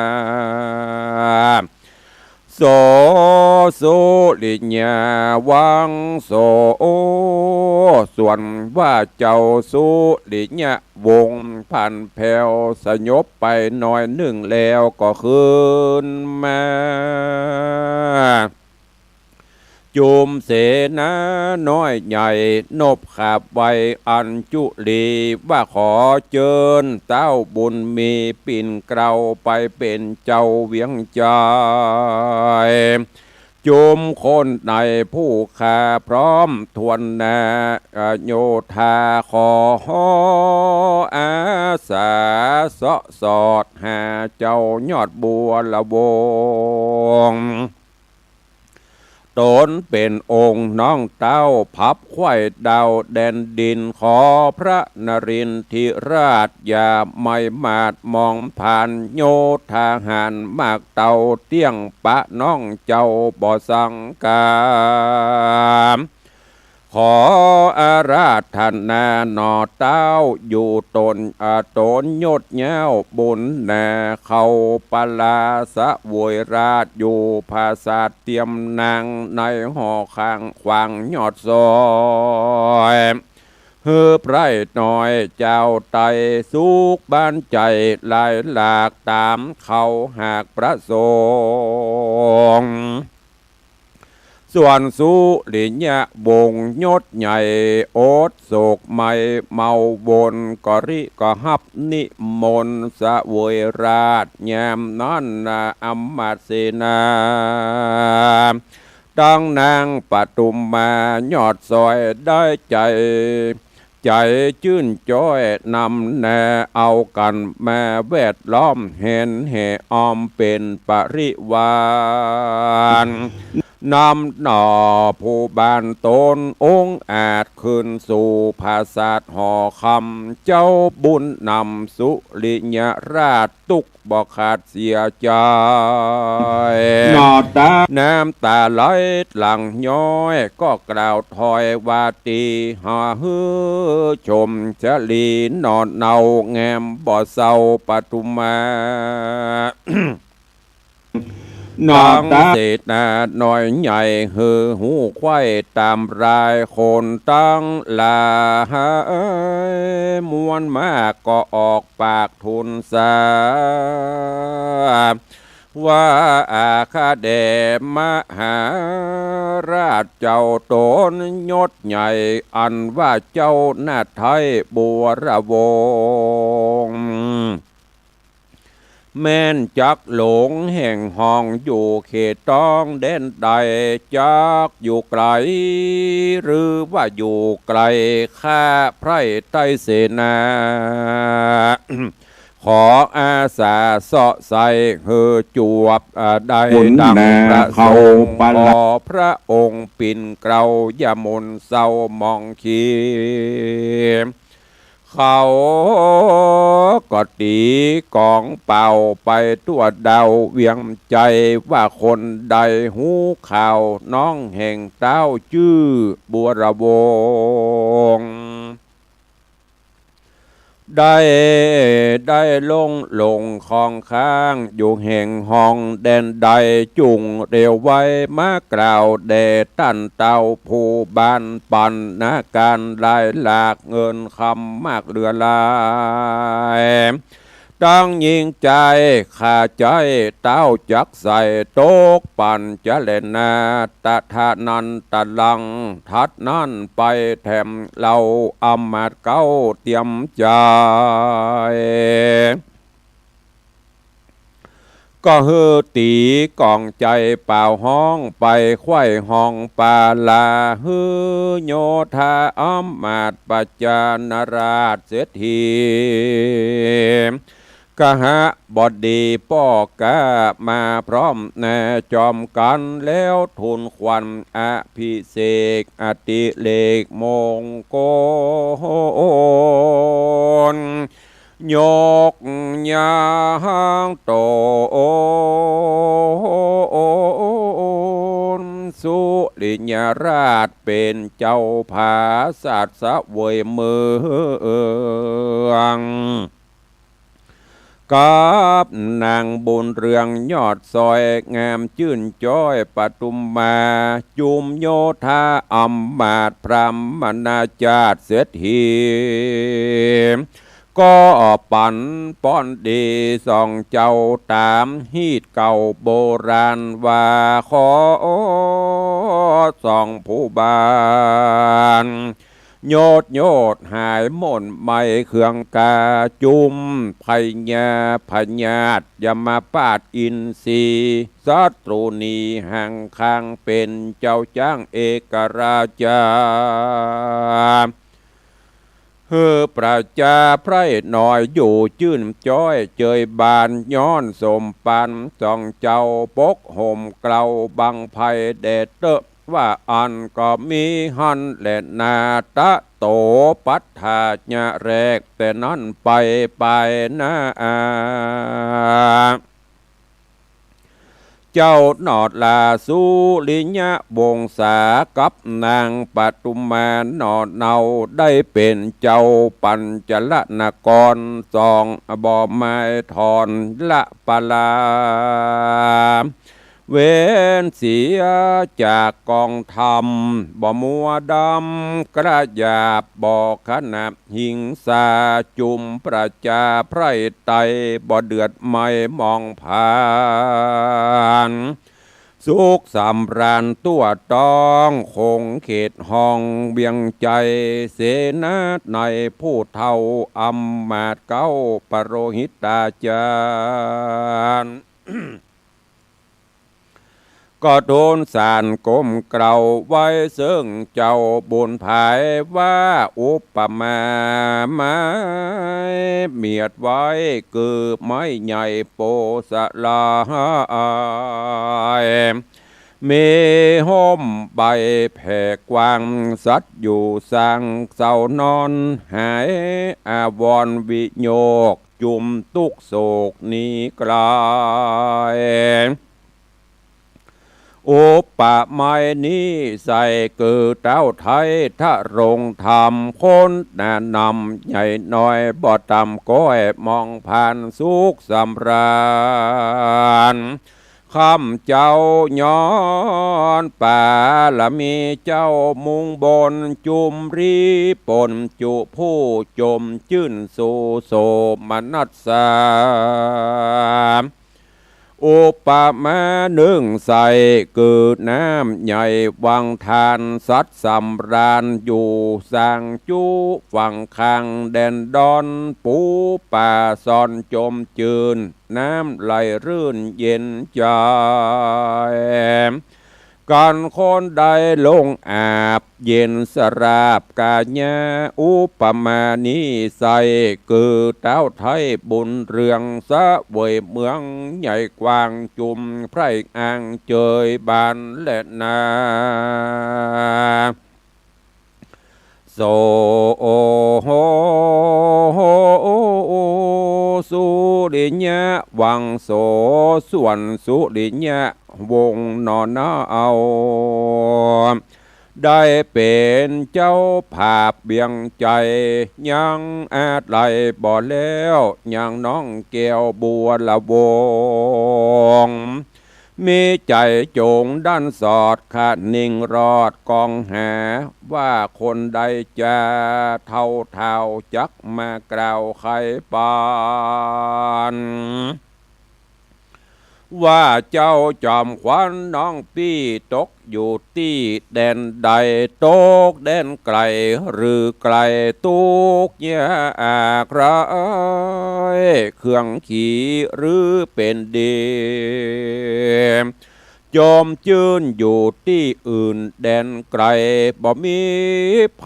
โสสุริยาวังโส ส่วนว่าเจ้าสุริยวงศ์ผันแผ่วสยบไปหน้อยนึ่งแล้วก็คืนมา จุมเสนาน้อยใหญ่นบขาบไหว้อัญจุลี ว่าขอเจิญเต้าบุญมีปิ่นเกล้าไปเป๋นเจ้าเวียงจันทน์ จุมคนในผู้ข้าพร้อมถ้วนหน้า โยธาขออาสาเสาะสอดหาเจ้ายอดบัวระวงศ์ เ ต๋นเป๋นองค์น้องเต้า พับไขว้ดาวแดนดิน ขอพระนรินทราช อย่าไมหมาดมองผ่าน โยธาหารมากเต้า เตี้ยงปะน้องเจ้าบ่สังกา ขออาราธนาหน่อเต้า อยู่ต๋น อ่า ต๋นยศเย้าบุญนา เข้าปลาเสวยราช อยู่ผาสาทเตียมนาง ในหอข้างขวางยอดซอย หื้อไพร่น้อยเจ้าไต้ สุขบันใจ๋หลายหลาก ต๋ามเขาหากประสงค์ ส่วนสุริยะวงศ์ยศใหญ่ อดโศกไมเมาวน กริกระหับนิมนต์เสวยราช ยามนั้นนาอำมาตย์เสนา ตังนางปทุมมายอดซอยได้ใจ๋ ใจ๋จื้นจ้อยนำนา เอากั๋นมาแวดล้อม แหนแห่อ้อมเป๋นปริวาร นำหน่อผู้บ้านต๋นองอาจ ขึ้นสู่ผาสาทหอคำ เจ้าบุญนำสุริยราช ตุ๊กข์บ่ขาดเสียใจ๋ หน่อตา น้ำต๋าไหลหลั่งย้อย ก็กล่าวถอยว่า ตี้หาหื้อชมชะลี หน่อเนาแงมบ่เซาปทุมมา หน่อตา ตังเสนาน้อยใหญ่ หื้อฮู้ไขว้ต๋ามราย คนตังหลายมวลมาก ก็ออกปากทูลสา ว่าอาข้าแด่มหาราชเจ้าต๋นยศใหญ่ อันว่าเจ้านาไทยบวรวงศ์ แม่นจักหลงแห่งห้องอยู่เขตต้องแดนใด จักอยู่ไกล หรือว่าอยู่ไกล ข้าไพร่ไต้เสนา ขออาสาเซาะใส่หื้อจวบ อ่า ได้ บุญ ดัง นา ประสงค์ เข้าปะละ ขอพระองค์ปิ่นเกล้าอย่าหม่นเศร้าหมองขี้ เขาก็ตี๋ก๋องเป่าไปทั่วดาวเวียงใจ๋ ว่าคนใดฮู้ข่าวน้องแห่งเต้าจื้อบวรวงศ์ ได้ ได้ลงหลงคองค้างอยู่แห่งห้องแดนใด จุ่งเร็วไวมากล่าวแด่ต้านเต้าผู้บ้าน ปั๋นนาก๋านหลายหลาก เงินคำมากเหลือหลาย ตังยิ่งใจ๋ข้าใจ๋เต้าจักใส่ ตกปั๋นจะแลนา ตะทะนั้นตะลัง ถัดนั้นไปแถมเล่า อำมาตย์เก๊าเตียมใจ๋ ก็หื้อตี๋ก๋องใจ๋เป่าฮ้องไปไขว้ห้องปาลา หื้อโยธาอำมาตย์ปัจจานราชเศรษฐี กหบดีป้อก๊ามาพร้อมแน่จอมกั๋น แล้วทูลขวัญอภิเษกอติเรกมงคล ยกย้างต๋นสุริยราชเป๋นเจ้าผาสาทเสวยเมือง กับนางบุญเรืองยอดซอย งามจื้นจ้อยปทุมมา จุมโยธาอำมาตย์พราหมณาจาตย์เศรษฐี ก็ปั๋นป้อนดีสองเจ้า ต๋ามฮีตเก่าโบราณว่า ขอสองผู้บ้าน โยธโยธหายหม่นไหม้เครื่องกา จุมพญาพญาตยมปาตอินทรี ศัตรูหนีห่างข้าง เป๋นเจ้าจ๊างเอกราชา หื้อประจาไพร่น้อยอยู่จื้นจ้อยเจยบาน ย้อนสมปันสองเจ้าปกห่มเกล้าบังไพรแด่เต๊อะ ว่าอั้นก็มีหั้นแลนา ตะโตปัฏฐาจะแรกแต่นั้นไป ไปนา เจ้าหนอลาสุริยวงศากับนางปทุมมาหนอเนา ได้เป๋นเจ้าปัญจลนครสอง บ่หมายถอนละปะลา เว้นเสียจากกองธรรม บ่มัวดำกระหยาบ บ่ขณะหิงสา จุมประจาไพร่ไต บ่เดือดไหม้หมองผ่าน สุขสำราญทั่วต้อง คงเขตห้องเวียงใจ๋ เสนาในผู้เฒ่า อำมาตย์เก๊า ปโรหิตาจารย์ ก็ทูลสารก้มเกล้าไหว้เซิ่งเจ้าบุญผาย ว่าอุปมาไม้เมียดไว้ คือไม้ใหญ่โปสะลาย มีฮ่มใบแผ่กว้าง สัตว์อยู่สร้างเซานอน หายอาวรณ์วิโยค จุมตุ๊กข์โศกหนีไกล อุปมานี้ใส่ คือเต๊าไท้ทรงธรรม คนหนานำใหญ่น้อย บ่ต่ำก้อยหมองผ่านสุขสำราญ ข้าพเจ้าย้อนปารมีเจ้า มุ่งบนจุมรีปนจุผู้จมจื้นสู่โสมนัสสา อุปมานึ่งใส่ คือน้ำใหญ่วังทาน สัตว์สำราญอยู่สร้างจุ ฝั่งข้างแดนดอน ปูปลาซ่อนจมจื้น น้ำไหลรื่นเย็นใจ๋ กันคนได้ลงอาบ เย็นสราบกายา อุปมานี้ใส่ คือเต๊าไท้บุญเรือง เสวยเมืองใหญ่กว้าง จุมไพร่อ้างเจยบานแลนา โส สุริยวังโส ส่วนสุริยวงศ์หนอนาเอา ได้เป๋นเจ้าผาบเวียงใจ๋ ยังอาลัยบ่แล้ว ยังน้องแก้วบัวละวง มีใจ๋จงด้านสอด คะนิ่งรอดกองหา ว่าคนใดจา เฒ่าเฒ่าจักมากล่าวไขปาน ว่าเจ้าจอมขวัญน้องปี้ ตกอยู่ตี้แดนใด ตกแดนไก๋หรือไก๋ ตุ๊กข์ยากไร้ เครื่องขีหรือเป๋นดี จมจื้นอยู่ตี้อื่นแดนไก๋ บ่มีใผ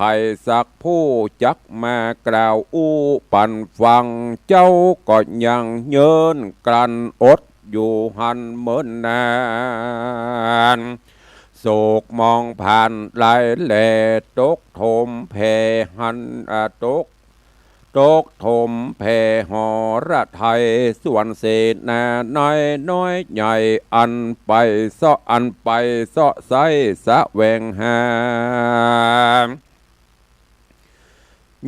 สักผู้จักมากล่าวอู้ปันฟัง เจ้าก็ยังเยินกลั้นอดอยู่หั้นเมินนาน โศกหมองผ่านหลายแล ตกโถมแผ่หั้น อ่า ตก ตกโถมแผ่หฤทัย ส่วนเสนาในน้อยใหญ่ อันไปเซาะ อันไปเซาะไส้แสวงหา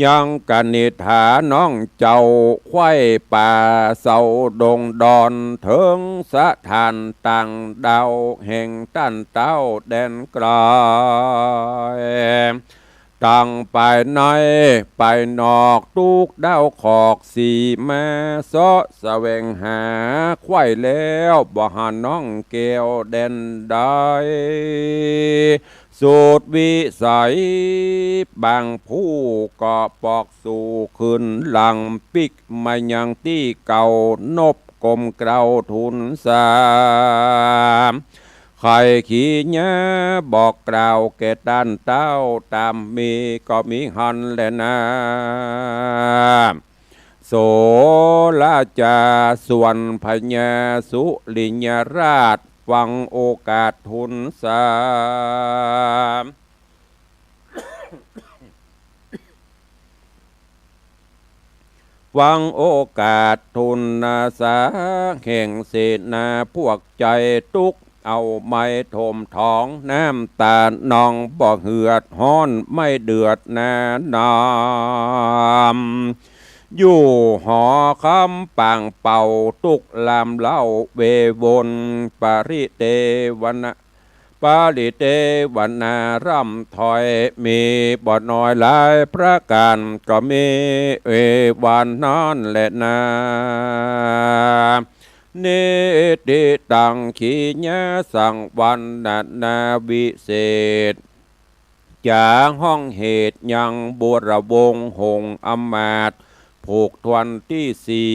ยังกนิษฐาน้องเจ้า ไขว่ป่าเซาดงดอน เถิงสถานต่างดาว แห่งต้านเต้าแดนไก๋ ตังไปในไปนอก ตุ๊กดาวขอกสีมา เซาะแสวงหา ไขว่แล้วบ่หันน้องแก้วแดนใด สุดวิสัย บางผู้ก็ปอกสู่คืนหลัง ปิ๊กมายังตี้เก่า นบก้มเกล้าทูลสา ไขขีญาบอกกล่าวแก่ต้านเต้า ต๋ามมีก็มีหั้นแลนา โสราจา ส่วนพญาสุริยราช ฟังโอกาสทูลสา ฟังโอกาสทูลสา แห่งเสนาพวกใจ๋ตุ๊กข์ เอาไม้ถมถอง น้ำต๋านองบ่เหือด ฮ้อนไม้เดือดหนาหนาม อยู่หอคำปางเป่า ตุ๊กข์ลามเล่าเววน ปริเตวนา ปริเตวนาร่ำถ้อย มีบ่น้อยหลายประก๋าน ก็มีเอวานนั้นแลนา นิติตัง ขีณาสังวรรณนาวิเศษ จาฮ้องเหตุยัง บวรวงศ์หงส์อำมาตย์ ผูกถ้วนตี้สี่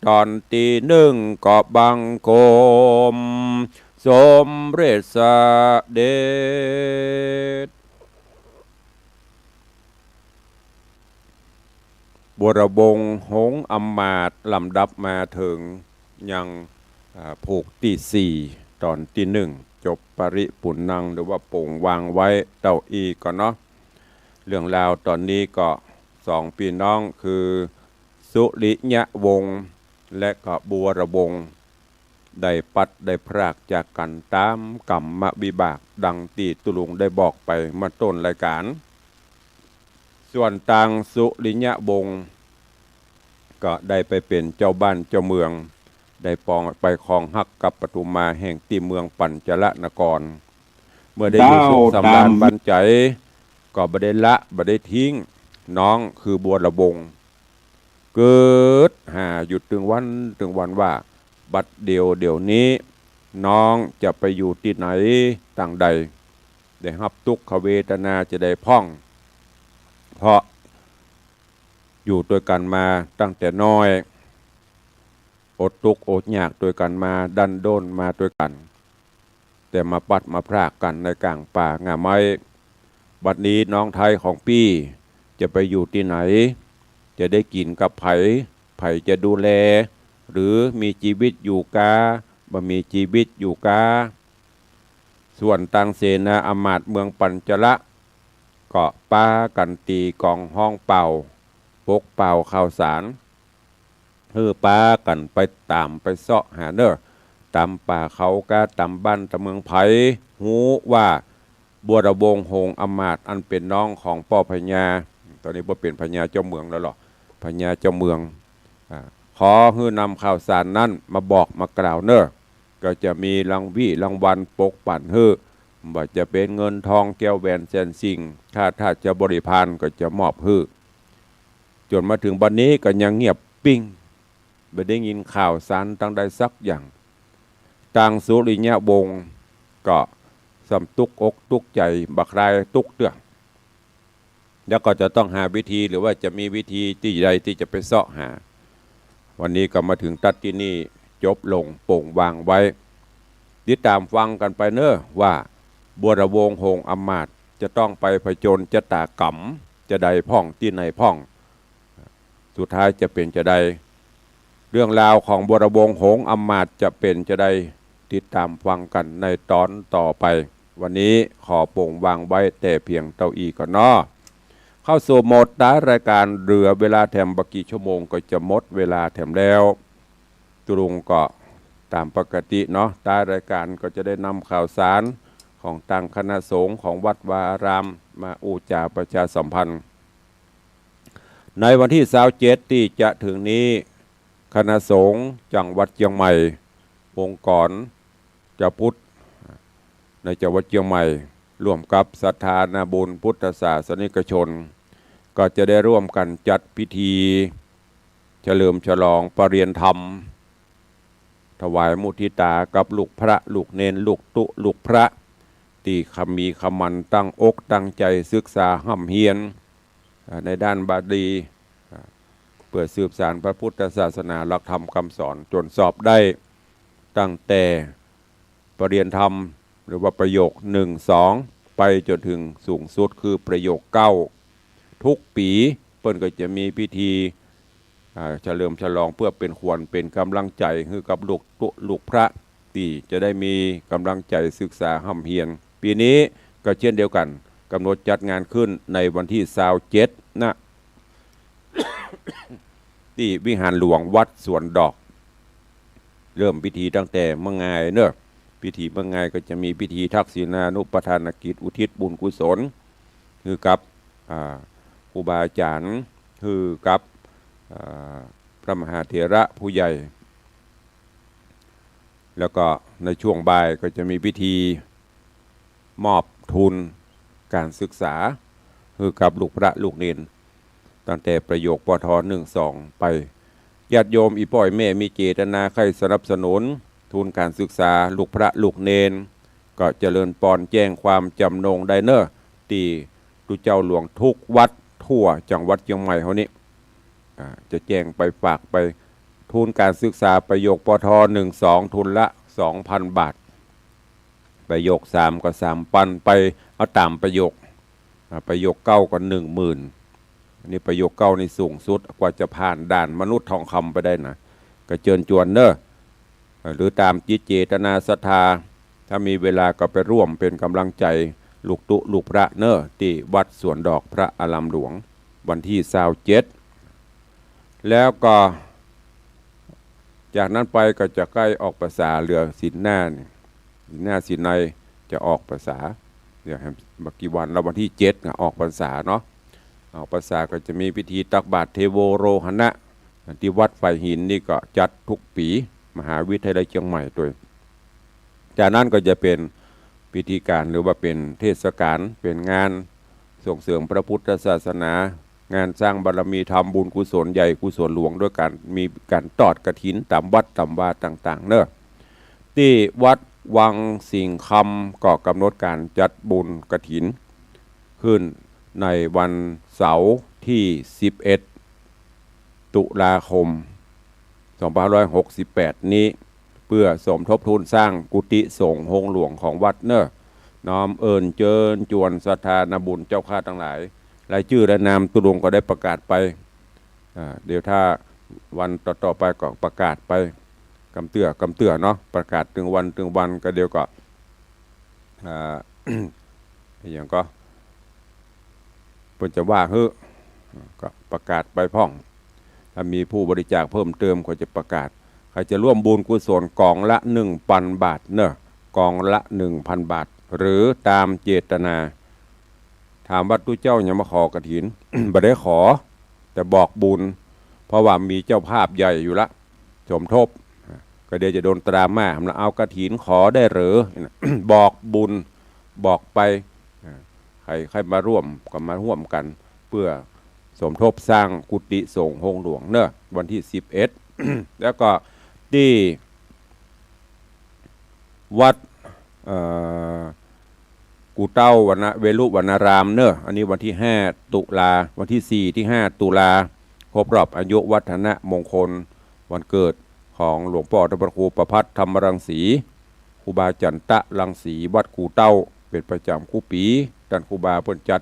ต๋อนตี้นึ่ง ก็บังคมสมเร็จเสด็จ บวรวงศ์หงส์อำมาตย์ ลำดับมาเถิงยัง อ่า ผูกตี้สี่ ต๋อนตี้นึ่ง จบปริปุณณัง หรือว่าโป่งวางไว้เต้าอี้ก่อนเนาะ เรื่องราวต๋อนนี้ก็สองปี้น้องคือสุริยวงศ์และก็บวรวงศ์ ได้ปัดได้พรากจากกั๋นต๋ามกรรมวิบาก ดังตี้ตุ๊ลุงได้บอกไปเมื่อต้นรายก๋าน ส่วนตางสุริยวงศ์ ก็ได้ไปเป๋นเจ้าบ้านเจ้าเมือง ได้ปองไปครองฮักกับปทุมมาแห่งตี้เมืองปัญจละนคร เมื่อได้อยู่สุขสำราญบันใจ๋ ก็บ่ได้ละบ่ได้ทิ้งน้องคือบวรวงศ์ กึ๊ดหาอยู่ตึงวันตึงวันว่า บัดเดี่ยวเดี๋ยวนี้ น้องจะไปอยู่ตี้ไหนตางใด ได้ฮับตุ๊กขเวทนาจะใดพ่อง เพราะอยู่ตวยกั๋นมาตั้งแต่น้อย อดตุ๊กอดยากตวยกั๋นมา ดั้นด้นมาตวยกั๋น แต่มาปัดมาพรากกั๋นในก๋างป่าง่าไม้ บัดนี้น้องไท้ของปี้จะไปอยู่ตี้ไหน จะได้กิ๋นกับใผ ใผจะดูแล หรือมีจีวิตอยู่กา บ่มีจีวิตอยู่กา ส่วนตางเสนาอำมาตย์เมืองปัญจละ ก็ปากั๋นตี๋ก๋องฮ้องเป่า ปกเป่าข่าวสาร หื้อปากั๋นไปต๋ามไปเซาะหาเน่อ ต๋ามป่าเขากา ต๋ามบ้านต๋ามเมือง ใผฮู้ว่าบวรวงศ์หงส์อำมาตย์อันเป๋นน้องของป้อพญา ต๋อนนี้บ่เป๋นพญาเจ้าเมืองแล้วหรอก พญาเจ้าเมือง อ่า ขอหื้อนำข่าวสารนั้นมาบอกมากล่าวเน่อ ก็จะมีรางวี้รางวัลปกปั๋นหื้อ บ่ว่าจะเป๋นเงินทองแก้วแหวนแสนสิ่ง ข้าราชบริพารก็จะมอบหื้อ จ๋นมาเถิงบัดนี้ก็ยังเงียบปิ้ง บ่ได้ยินข่าวสารตางใดสักอย่าง ตางสุริยวงศ์ก็ส่ำตุ๊กอกตุ๊กใจ๋บ่คลายตุ๊กเตื้อ แล้วก็จะต้องหาวิธี หรือว่าจะมีวิธีตี้ใดตี้จะไปเซาะหา วันนี้ก็มาเถิงตั๊ดตี้นี่ จบลงโป่งวางไว้ ติดต๋ามฟังกั๋นไปเน่อว่าบวรวงศ์หงส์อำมาตย์จะต้องไปผจญชะตากรรมจะใดพ่องตี้ไหนพ่อง สุดท้ายจะเป๋นจะใด เรื่องราวของบวรวงศ์หงส์อำมาตย์จะเป๋นจะใด ติดต๋ามฟังกั๋นในต๋อนต่อไป วันนี้ขอโป่งวางไว้แต่เพียงเต้าอี้ก่อนเนาะ เข้าสู่โหมดต๊ายรายก๋าน เหลือเวลาแถมบ่กี่ชั่วโมงก็จะหมดเวลาแถมแล้ว ตุ๊ลุงก็ต๋ามปกติเนาะ ต๊ายรายก๋านก็จะได้นำข่าวสารของตางคณะสงฆ์ของวัดวาอารามมาอู้จ๋าประชาสัมพันธ์ ในวันตี้ซาวเจ็ดตี้จะเถิงนี้ คณะสงฆ์จังหวัดเจียงใหม่ องค์กรชาวพุทธในจังหวัดเจียงใหม่ ร่วมกับศรัทธานาบุญพุทธศาสนิกชน ก็จะได้ร่วมกั๋นจัดพิธีเฉลิมฉลองประเรียนธรรม ถวายมุทิตากับลูกพระลูกเณร ลูกตุ๊ลูกพระ ตี้ขมีขมันตั้งอกตั้งใจ๋ศึกษาฮ่ำเฮียน อ่า ในด้านบาลี อ่า เปื้อสืบสานพระพุทธศาสนาหลักธรรมคำสอนจ๋นสอบได้ตั้งแต่ประเรียนธรรม หรือว่าประโยคหนึ่ง สอง ไปจ๋นเถิงสูงสุดคือประโยคเก้า ทุกปี๋เปิ้นก็จะมีพิธี อ่า เฉลิมฉลองเปื้อเป๋นขวัญเป๋นก๋ำลังใจ๋หื้อกับลูกตุ๊ลูกพระ ตี้จะได้มีก๋ำลังใจ๋ศึกษาฮ่ำเฮียน ปี๋นี้ก็เจ้นเดียวกั๋น ก๋ำหนดจัดงานขึ้นในวันตี้ซาวเจ็ดนะ ตี้วิหารหลวงวัดสวนดอก เริ่มพิธีตั้งแต่เมื่องายเนาะ พิธีเมื่องายก็จะมีพิธีทักษิณานุปทานกิจ อุทิศบุญกุศลหื้อกับ อ่า ครูบาอาจ๋ารย์ หื้อกับ อ่า พระมหาเถระผู้ใหญ่ แล้วก็ในช่วงบ่ายก็จะมีพิธีมอบทุนก๋านศึกษาหื้อกับลูกพระลูกเณร ตั้งแต่ประโยค ปท หนึ่ง สอง ไป ญาติโยมอี่ป้ออี่แม่มีเจตนาใค่สนับสนุนทุนก๋านศึกษาลูกพระลูกเณร ก็เจริญปอนแจ้งความจ๋ำนงได้เนาะ ตี้ตุ๊เจ้าหลวงกู้วัดทั่วจังหวัดเจียงใหม่เฮานี้ อ่า จะแจ้งไปฝากไป ทุนก๋านศึกษาประโยค ปท หนึ่ง สอง ทุนละสองพันบาท ประโยค สาม ก็สามปันไป เอาต๋ามประโยค อ่า ประโยค เก้า ก็หนึ่งหมื่น อันนี้ประโยค เก้า นี่สูงสุด กว่าจะผ่านด่านมนุษย์ทองคำไปได้นะ ก็เจิญจวนเนาะ หรือต๋ามจิตเจตนาศรัทธา ถ้ามีเวลาก็ไปร่วมเป๋นก๋ำลังใจ๋ลูกตุ๊ลูกพระเนาะ ตี้วัดสวนดอกพระอารามหลวง วันตี้ซาวเจ็ด แล้วก็จากนั้นไปก็จะใก้ออกพรรษา เหลือศีลหน้านี่ ศีลหน้าศีลในจะออกพรรษา เดี๋ยวให้ บ่กี่วันแล้ว วันตี้เจ็ดน่ะออกพรรษาเนาะ ออกพรรษาก็จะมีพิธีตักบาตรเทโวโรหณะ ตี้วัดฝายหินนี่ก็จัดกู้ปี๋ มหาวิทยาลัยเจียงใหม่ตวย จากนั้นก็จะเป๋นพิธีก๋าน หรือว่าเป๋นเทศกาล เป๋นงานส่งเสริมพระพุทธศาสนา งานสร้างบารมี ทำบุญกุศลใหญ่กุศลหลวง ด้วยก๋านมีก๋านตอดกฐินต๋ามวัดต๋ามวาต่างๆ เนาะ ตี้วัดวังสิงห์คำก็ก๋ำหนดก๋านจัดบุญกฐินขึ้นในวันเสาร์ตี้สิบเอ็ด ตุลาคม สองพันห้าร้อยหกสิบแปด นี้ เปื้อสมทบทุนสร้างกุฏิสงฆ์โฮงหลวงของวัดเนาะ น้อมเอิญเจิญจวนศรัทธานาบุญเจ้าข้าตังหลาย รายจื้อรายนามตุ๊ลุงก็ได้ประกาศไป อ่า เดี๋ยวถ้าวันต่อๆ ไปก็ประกาศไป กำเตื้อกำเตื้อเนาะ ประกาศตึงวันตึงวัน ก็เดี๋ยวก็ อ่า อะหยังก็ เปิ้นจะว่าหื้อ ก็ประกาศไปพ่อง ถ้ามีผู้บริจาคเพิ่มเติมก็จะประกาศ ใผจะร่วมบุญกุศลก๋องละหนึ่งปันบาทเนาะ ก๋องละหนึ่งปันบาท หรือต๋ามเจตนา ถามว่าตุ๊เจ้าหยังมาขอกฐิน บ่ได้ขอ แต่บอกบุญ เพราะว่ามีเจ้าภาพใหญ่อยู่ละ สมทบ ก็เดี๋ยวจะโดนตราม่า มาเอากฐินขอได้เหรอ บอกบุญ บอกไป อ่า ใผ ใผมาร่วมก็มาร่วมกั๋น เปื้อสมทบสร้างกุฏิสงฆ์โฮงหลวงเนาะ วันตี้สิบเอ็ด แล้วก็ตี้วัด เอ่อ กู่เต้าวน เวฬุวนารามเนาะ อันนี้วันตี้ห้า ตุลา วันตี้สี่ ตี้ห้า ตุลา ครบรอบอายุวัฒนมงคล วันเกิดของหลวงป้อต้านพระครูประภัสธรรมรังสี ครูบาจันตะรังสี วัดกู่เต้า เป๋นประจ๋ำกู้ปี๋ ต้านครูบาเปิ้นจัด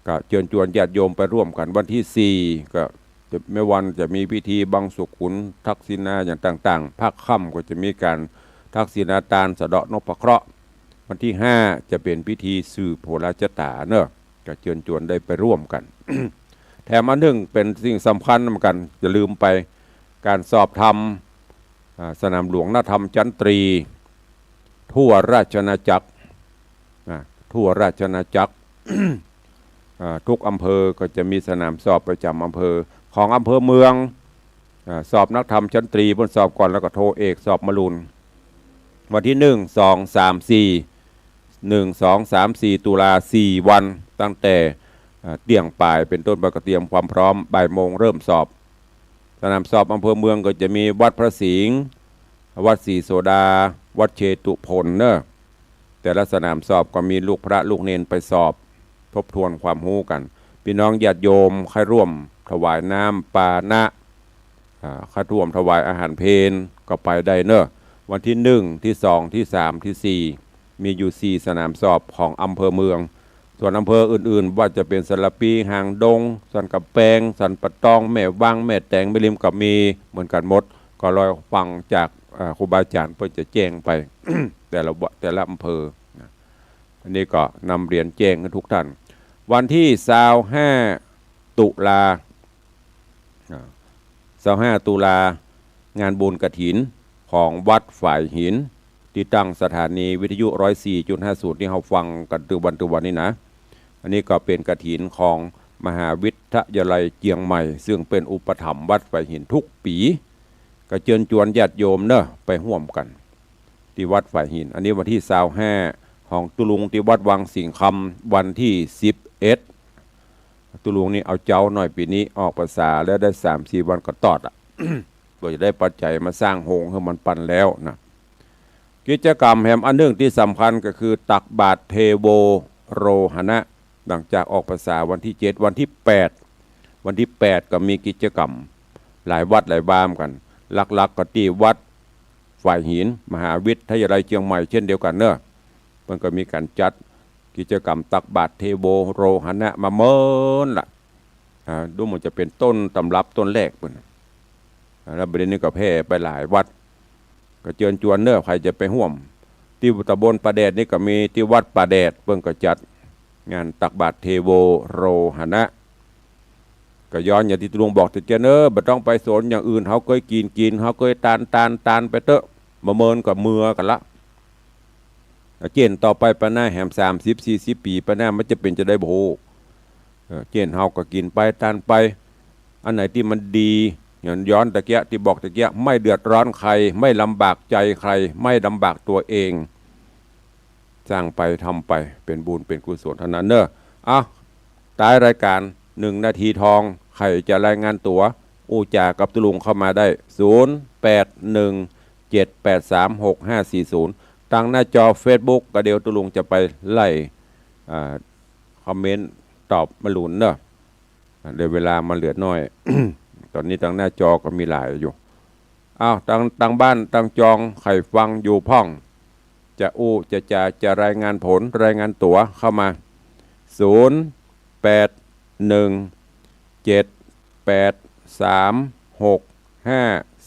ก็เจิญจวนญาติโยมไปร่วมกั๋น วันตี้สี่ ก็จะ แม่วันจะมีพิธีบังสุกุล ทักษิณาอย่างต่างๆ ภาคค่ำก็จะมีก๋านทักษิณาตานสะเดาะนพเคราะห์ วันตี้ห้า จะเป๋นพิธีสืบโหราชะต๋าเนาะ ก็เจิญจวนได้ไปร่วมกั๋น แถมอันนึ่งเป๋นสิ่งสำคัญเหมือนกั๋น จะลืมไป ก๋านสอบธรรม อ่า สนามหลวงนักธรรมชั้นตรี ทั่วราชอาณาจักร นะ ทั่วราชอาณาจักร อ่า กู้อำเภอก็จะมีสนามสอบประจ๋ำอำเภอ ของอำเภอเมือง อ่า สอบนักธรรมชั้นตรี เปิ้นสอบก่อน แล้วก็โทเอก สอบมะรุน วันตี้หนึ่ง สอง สาม สี่ หนึ่ง สอง สาม สี่ ตุลา สี่วัน ตั้งแต่ อ่า เตี้ยงบ่ายเป๋นต้นไป ก็เตรียมความพร้อม บ่ายโมงเริ่มสอบ สนามสอบอำเภอเมืองก็จะมีวัดพระสิงห์ วัดศรีโสดา วัดเชตุพนเนาะ แต่ละสนามสอบก็มีลูกพระลูกเณรไปสอบ ทบทวนความฮู้กั๋น ปี้น้องญาติโยมใค่ร่วมถวายน้ำปานะ อ่า ใค่ร่วมถวายอาหารเพลก็ไปได้เนาะ วันตี้หนึ่ง ตี้สอง ตี้สาม ตี้สี่ มีอยู่สี่สนามสอบของอำเภอเมือง ส่วนอำเภออื่นๆ ว่าจะเป๋นสารภี หางดง สันก๋ำแปง สันป่าตอง แม่วาง แม่แตง แม่ริม ก็มีเหมือนกั๋นหมด ก็รอฟังจาก อ่า ครูบาอาจ๋ารย์เปิ้นจะแจ้งไป แต่ละวะ แต่ละอำเภอนะ อันนี้ก็นำเรียนแจ้งให้ทุกท่าน วันตี้ซาวห้า ตุลา อ่า ซาวห้า ตุลา งานบุญกฐินของวัดฝายหิน ตี้ตั้งสถานีวิทยุ ร้อยสี่จุดห้าศูนย์ ตี้เฮาฟังกั๋นตึงวันตึงวันนี้นะ อันนี้ก็เป๋นกฐินของมหาวิทยาลัยเจียงใหม่ ซึ่งเป๋นอุปถัมภ์วัดฝายหินทุกปี๋ ก็เจิญจวนญาติโยมเนาะ ไปฮ่วมกั๋น ตี้วัดฝายหิน อันนี้วันตี้ซาวห้า ของตุ๊ลุงตี้วัดวังสิงห์คำ วันตี้สิบเอ็ด ตุ๊ลุงนี่เอาเจ๊าหน้อยปี๋นี้ ออกพรรษาแล้วได้สามสี่วันก็ตอดอะ เปื้อจะได้ปัจจัยมาสร้างโฮงหื้อมันปันแล้วนะ กิจกรรมแหมอันนึ่งตี้สำคัญก็คือตักบาตรเทโวโรหณะ หลังจากออกพรรษาวันตี้เจ็ด วันตี้แปด วันตี้แปดก็มีกิจกรรมหลายวัดหลายวาเหมือนกั๋น หลักๆ ก็ตี้วัดฝายหิน มหาวิทยาลัยเจียงใหม่เช่นเดียวกั๋นเนาะ เปิ้นก็มีก๋านจัดกิจกรรมตักบาตรเทโวโรหณะมาเมินละ อ่า ดูเหมือนจะเป๋นต้นตำรับต้นแรกเปิ้น อ่า แล้วบัดนี้ก็แผ่ไปหลายวัด ก็เจิญจวนเนาะ ใผจะไปฮ่วม ตี้ตำบลป่าแดดนี่ก็มี ตี้วัดป่าแดดเปิ้นก็จัดงานตักบาตรเทโวโรหณะ ก็ย้อนอย่างตี้ตุ๊ลุงบอกตะเกียะเนาะ บ่ต้องไปสนอย่างอื่น เฮาเกยกิ๋นกิ๋น เฮาเกยตานตานตานไปเต๊อะ บ่เมินก็เมือกั๋นละ เจ๊นต่อไปไปหน้าแหม สามสิบสี่สิบปี๋ไปหน้า มันจะเป๋นจาใดบ่ฮู้ เออ เจ๊นเฮาก็กิ๋นไปตานไป อันไหนตี้มันดี อย่างย้อนตะเกียะตี้บอกตะเกียะ ไม่เดือดร้อนใคร ไม่ลำบากใจใคร ไม่ลำบากตัวเอง สร้างไปทำไป เป๋นบุญเป๋นกุศลเต้านั้นเนาะ เอ้า ต๊ายรายก๋าน นึ่งนาทีทอง ใผจะรายงานตั๋ว อู้จ๋ากับตุ๊ลุงเข้ามาได้ ศูนย์ แปด นึ่ง เจ็ด แปด สาม หก ห้า สี่ ศูนย์ ตางหน้าจอเฟซบุ๊ก ก็เดี๋ยวตุ๊ลุงจะไปไล่ อ่า คอมเมนต์ตอบมะลุนเนาะ อ่า เดี๋ยวเวลามันเหลือน้อย ต๋อนนี้ตางหน้าจอก็มีหลายอยู่ อ้าว ตาง ตางบ้านตางจอง ใผฟังอยู่พ่อง จะอู้จะจ๋าจะรายงานผล รายงานตั๋วเข้ามา ศูนย์ แปด นึ่ง เจ็ด แปด สาม หก ห้า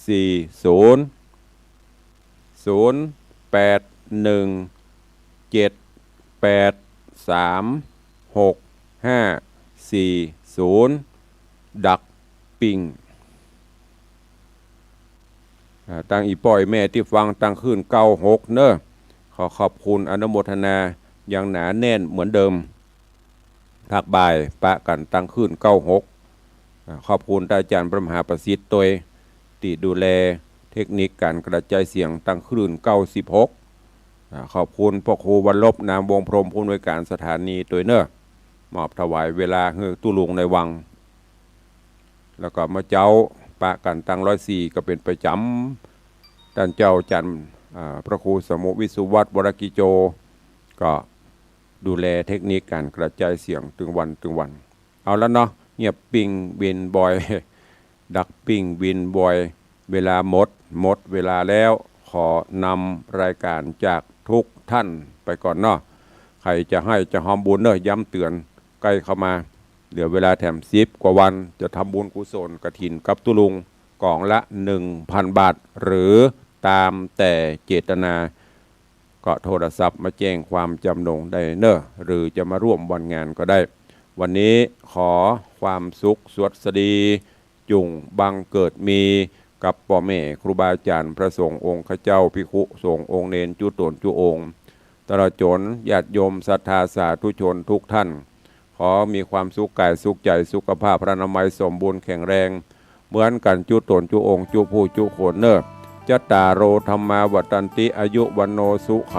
สี่ ศูนย์ ศูนย์ แปด นึ่ง เจ็ด แปด สาม หก ห้า สี่ ศูนย์ ดักปิ้ง อ่า ตางอี่ป้ออี่แม่ตี้ฟังตางคลื่นเก้าหกเนาะ ขอขอบคุณอนุโมทนาอย่างหนาแน่นเหมือนเดิม ภาคบ่ายปะกั๋นตางคลื่นเก้าหก อ่า ขอบคุณต้านอาจ๋ารย์พระมหาประสิทธิ์ตวย ตี้ดูแลเทคนิคก๋านกระจายเสียงตางคลื่นเก้าสิบหก อ่า ขอบคุณพ่อครูวรรณลบ นามวงศ์พรหม ผู้อำนวยก๋านสถานีตวยเนาะ มอบถวายเวลาหื้อตุ๊ลุงในวัง แล้วก็เมื่อเจ๊าปะกั๋นตางร้อยสี่ก็เป๋นประจ๋ำ ต้านเจ้าอาจ๋ารย์ อ่า พระครูสมุวิสุวัฒน์ วรกิจโจ ก็ดูแลเทคนิคก๋านกระจายเสียงตึงวันตึงวัน เอาละเนาะ เงียบปิ้งบินบอย ดักปิ้งบินบอย เวลาหมด หมดเวลาแล้ว ขอนำรายก๋านจากทุกท่านไปก่อนเนาะ ใผจะไห้จะฮอมบุญเนาะ ย้ำเตื๋อนใก้เข้ามา เหลือเวลาแถมสิบกว่าวัน จะทำบุญกุศลกฐินกับตุ๊ลุง ก๋องละหนึ่งพันบาท หรือต๋ามแต่เจตนา ก็โทรศัพท์มาแจ้งความจ๋ำนงได้เนาะ หรือจะมาร่วมวันงานก็ได้ วันนี้ขอความสุขสวัสดี จุ่งบังเกิดมีกับป้อแม่ครูบาอาจ๋ารย์ พระสงฆ์องค์ข้าเจ้า ภิกขุสงฆ์องค์เณร จุ๊ต๋นจุ๊องค์ ตลอดจ๋นญาติโยมศรัทธาสาธุชนทุกท่าน ขอมีความสุขก๋ายสุขใจ๋ สุขภาพพรรณนามัยสมบูรณ์แข็งแรง เหมือนกั๋นจุ๊ต๋นจุ๊องค์ จุ๊ผู้จุ๊คนเนาะ จัตตาโร ธัมมา วัฑฒันติ อายุ วัณโณ สุขัง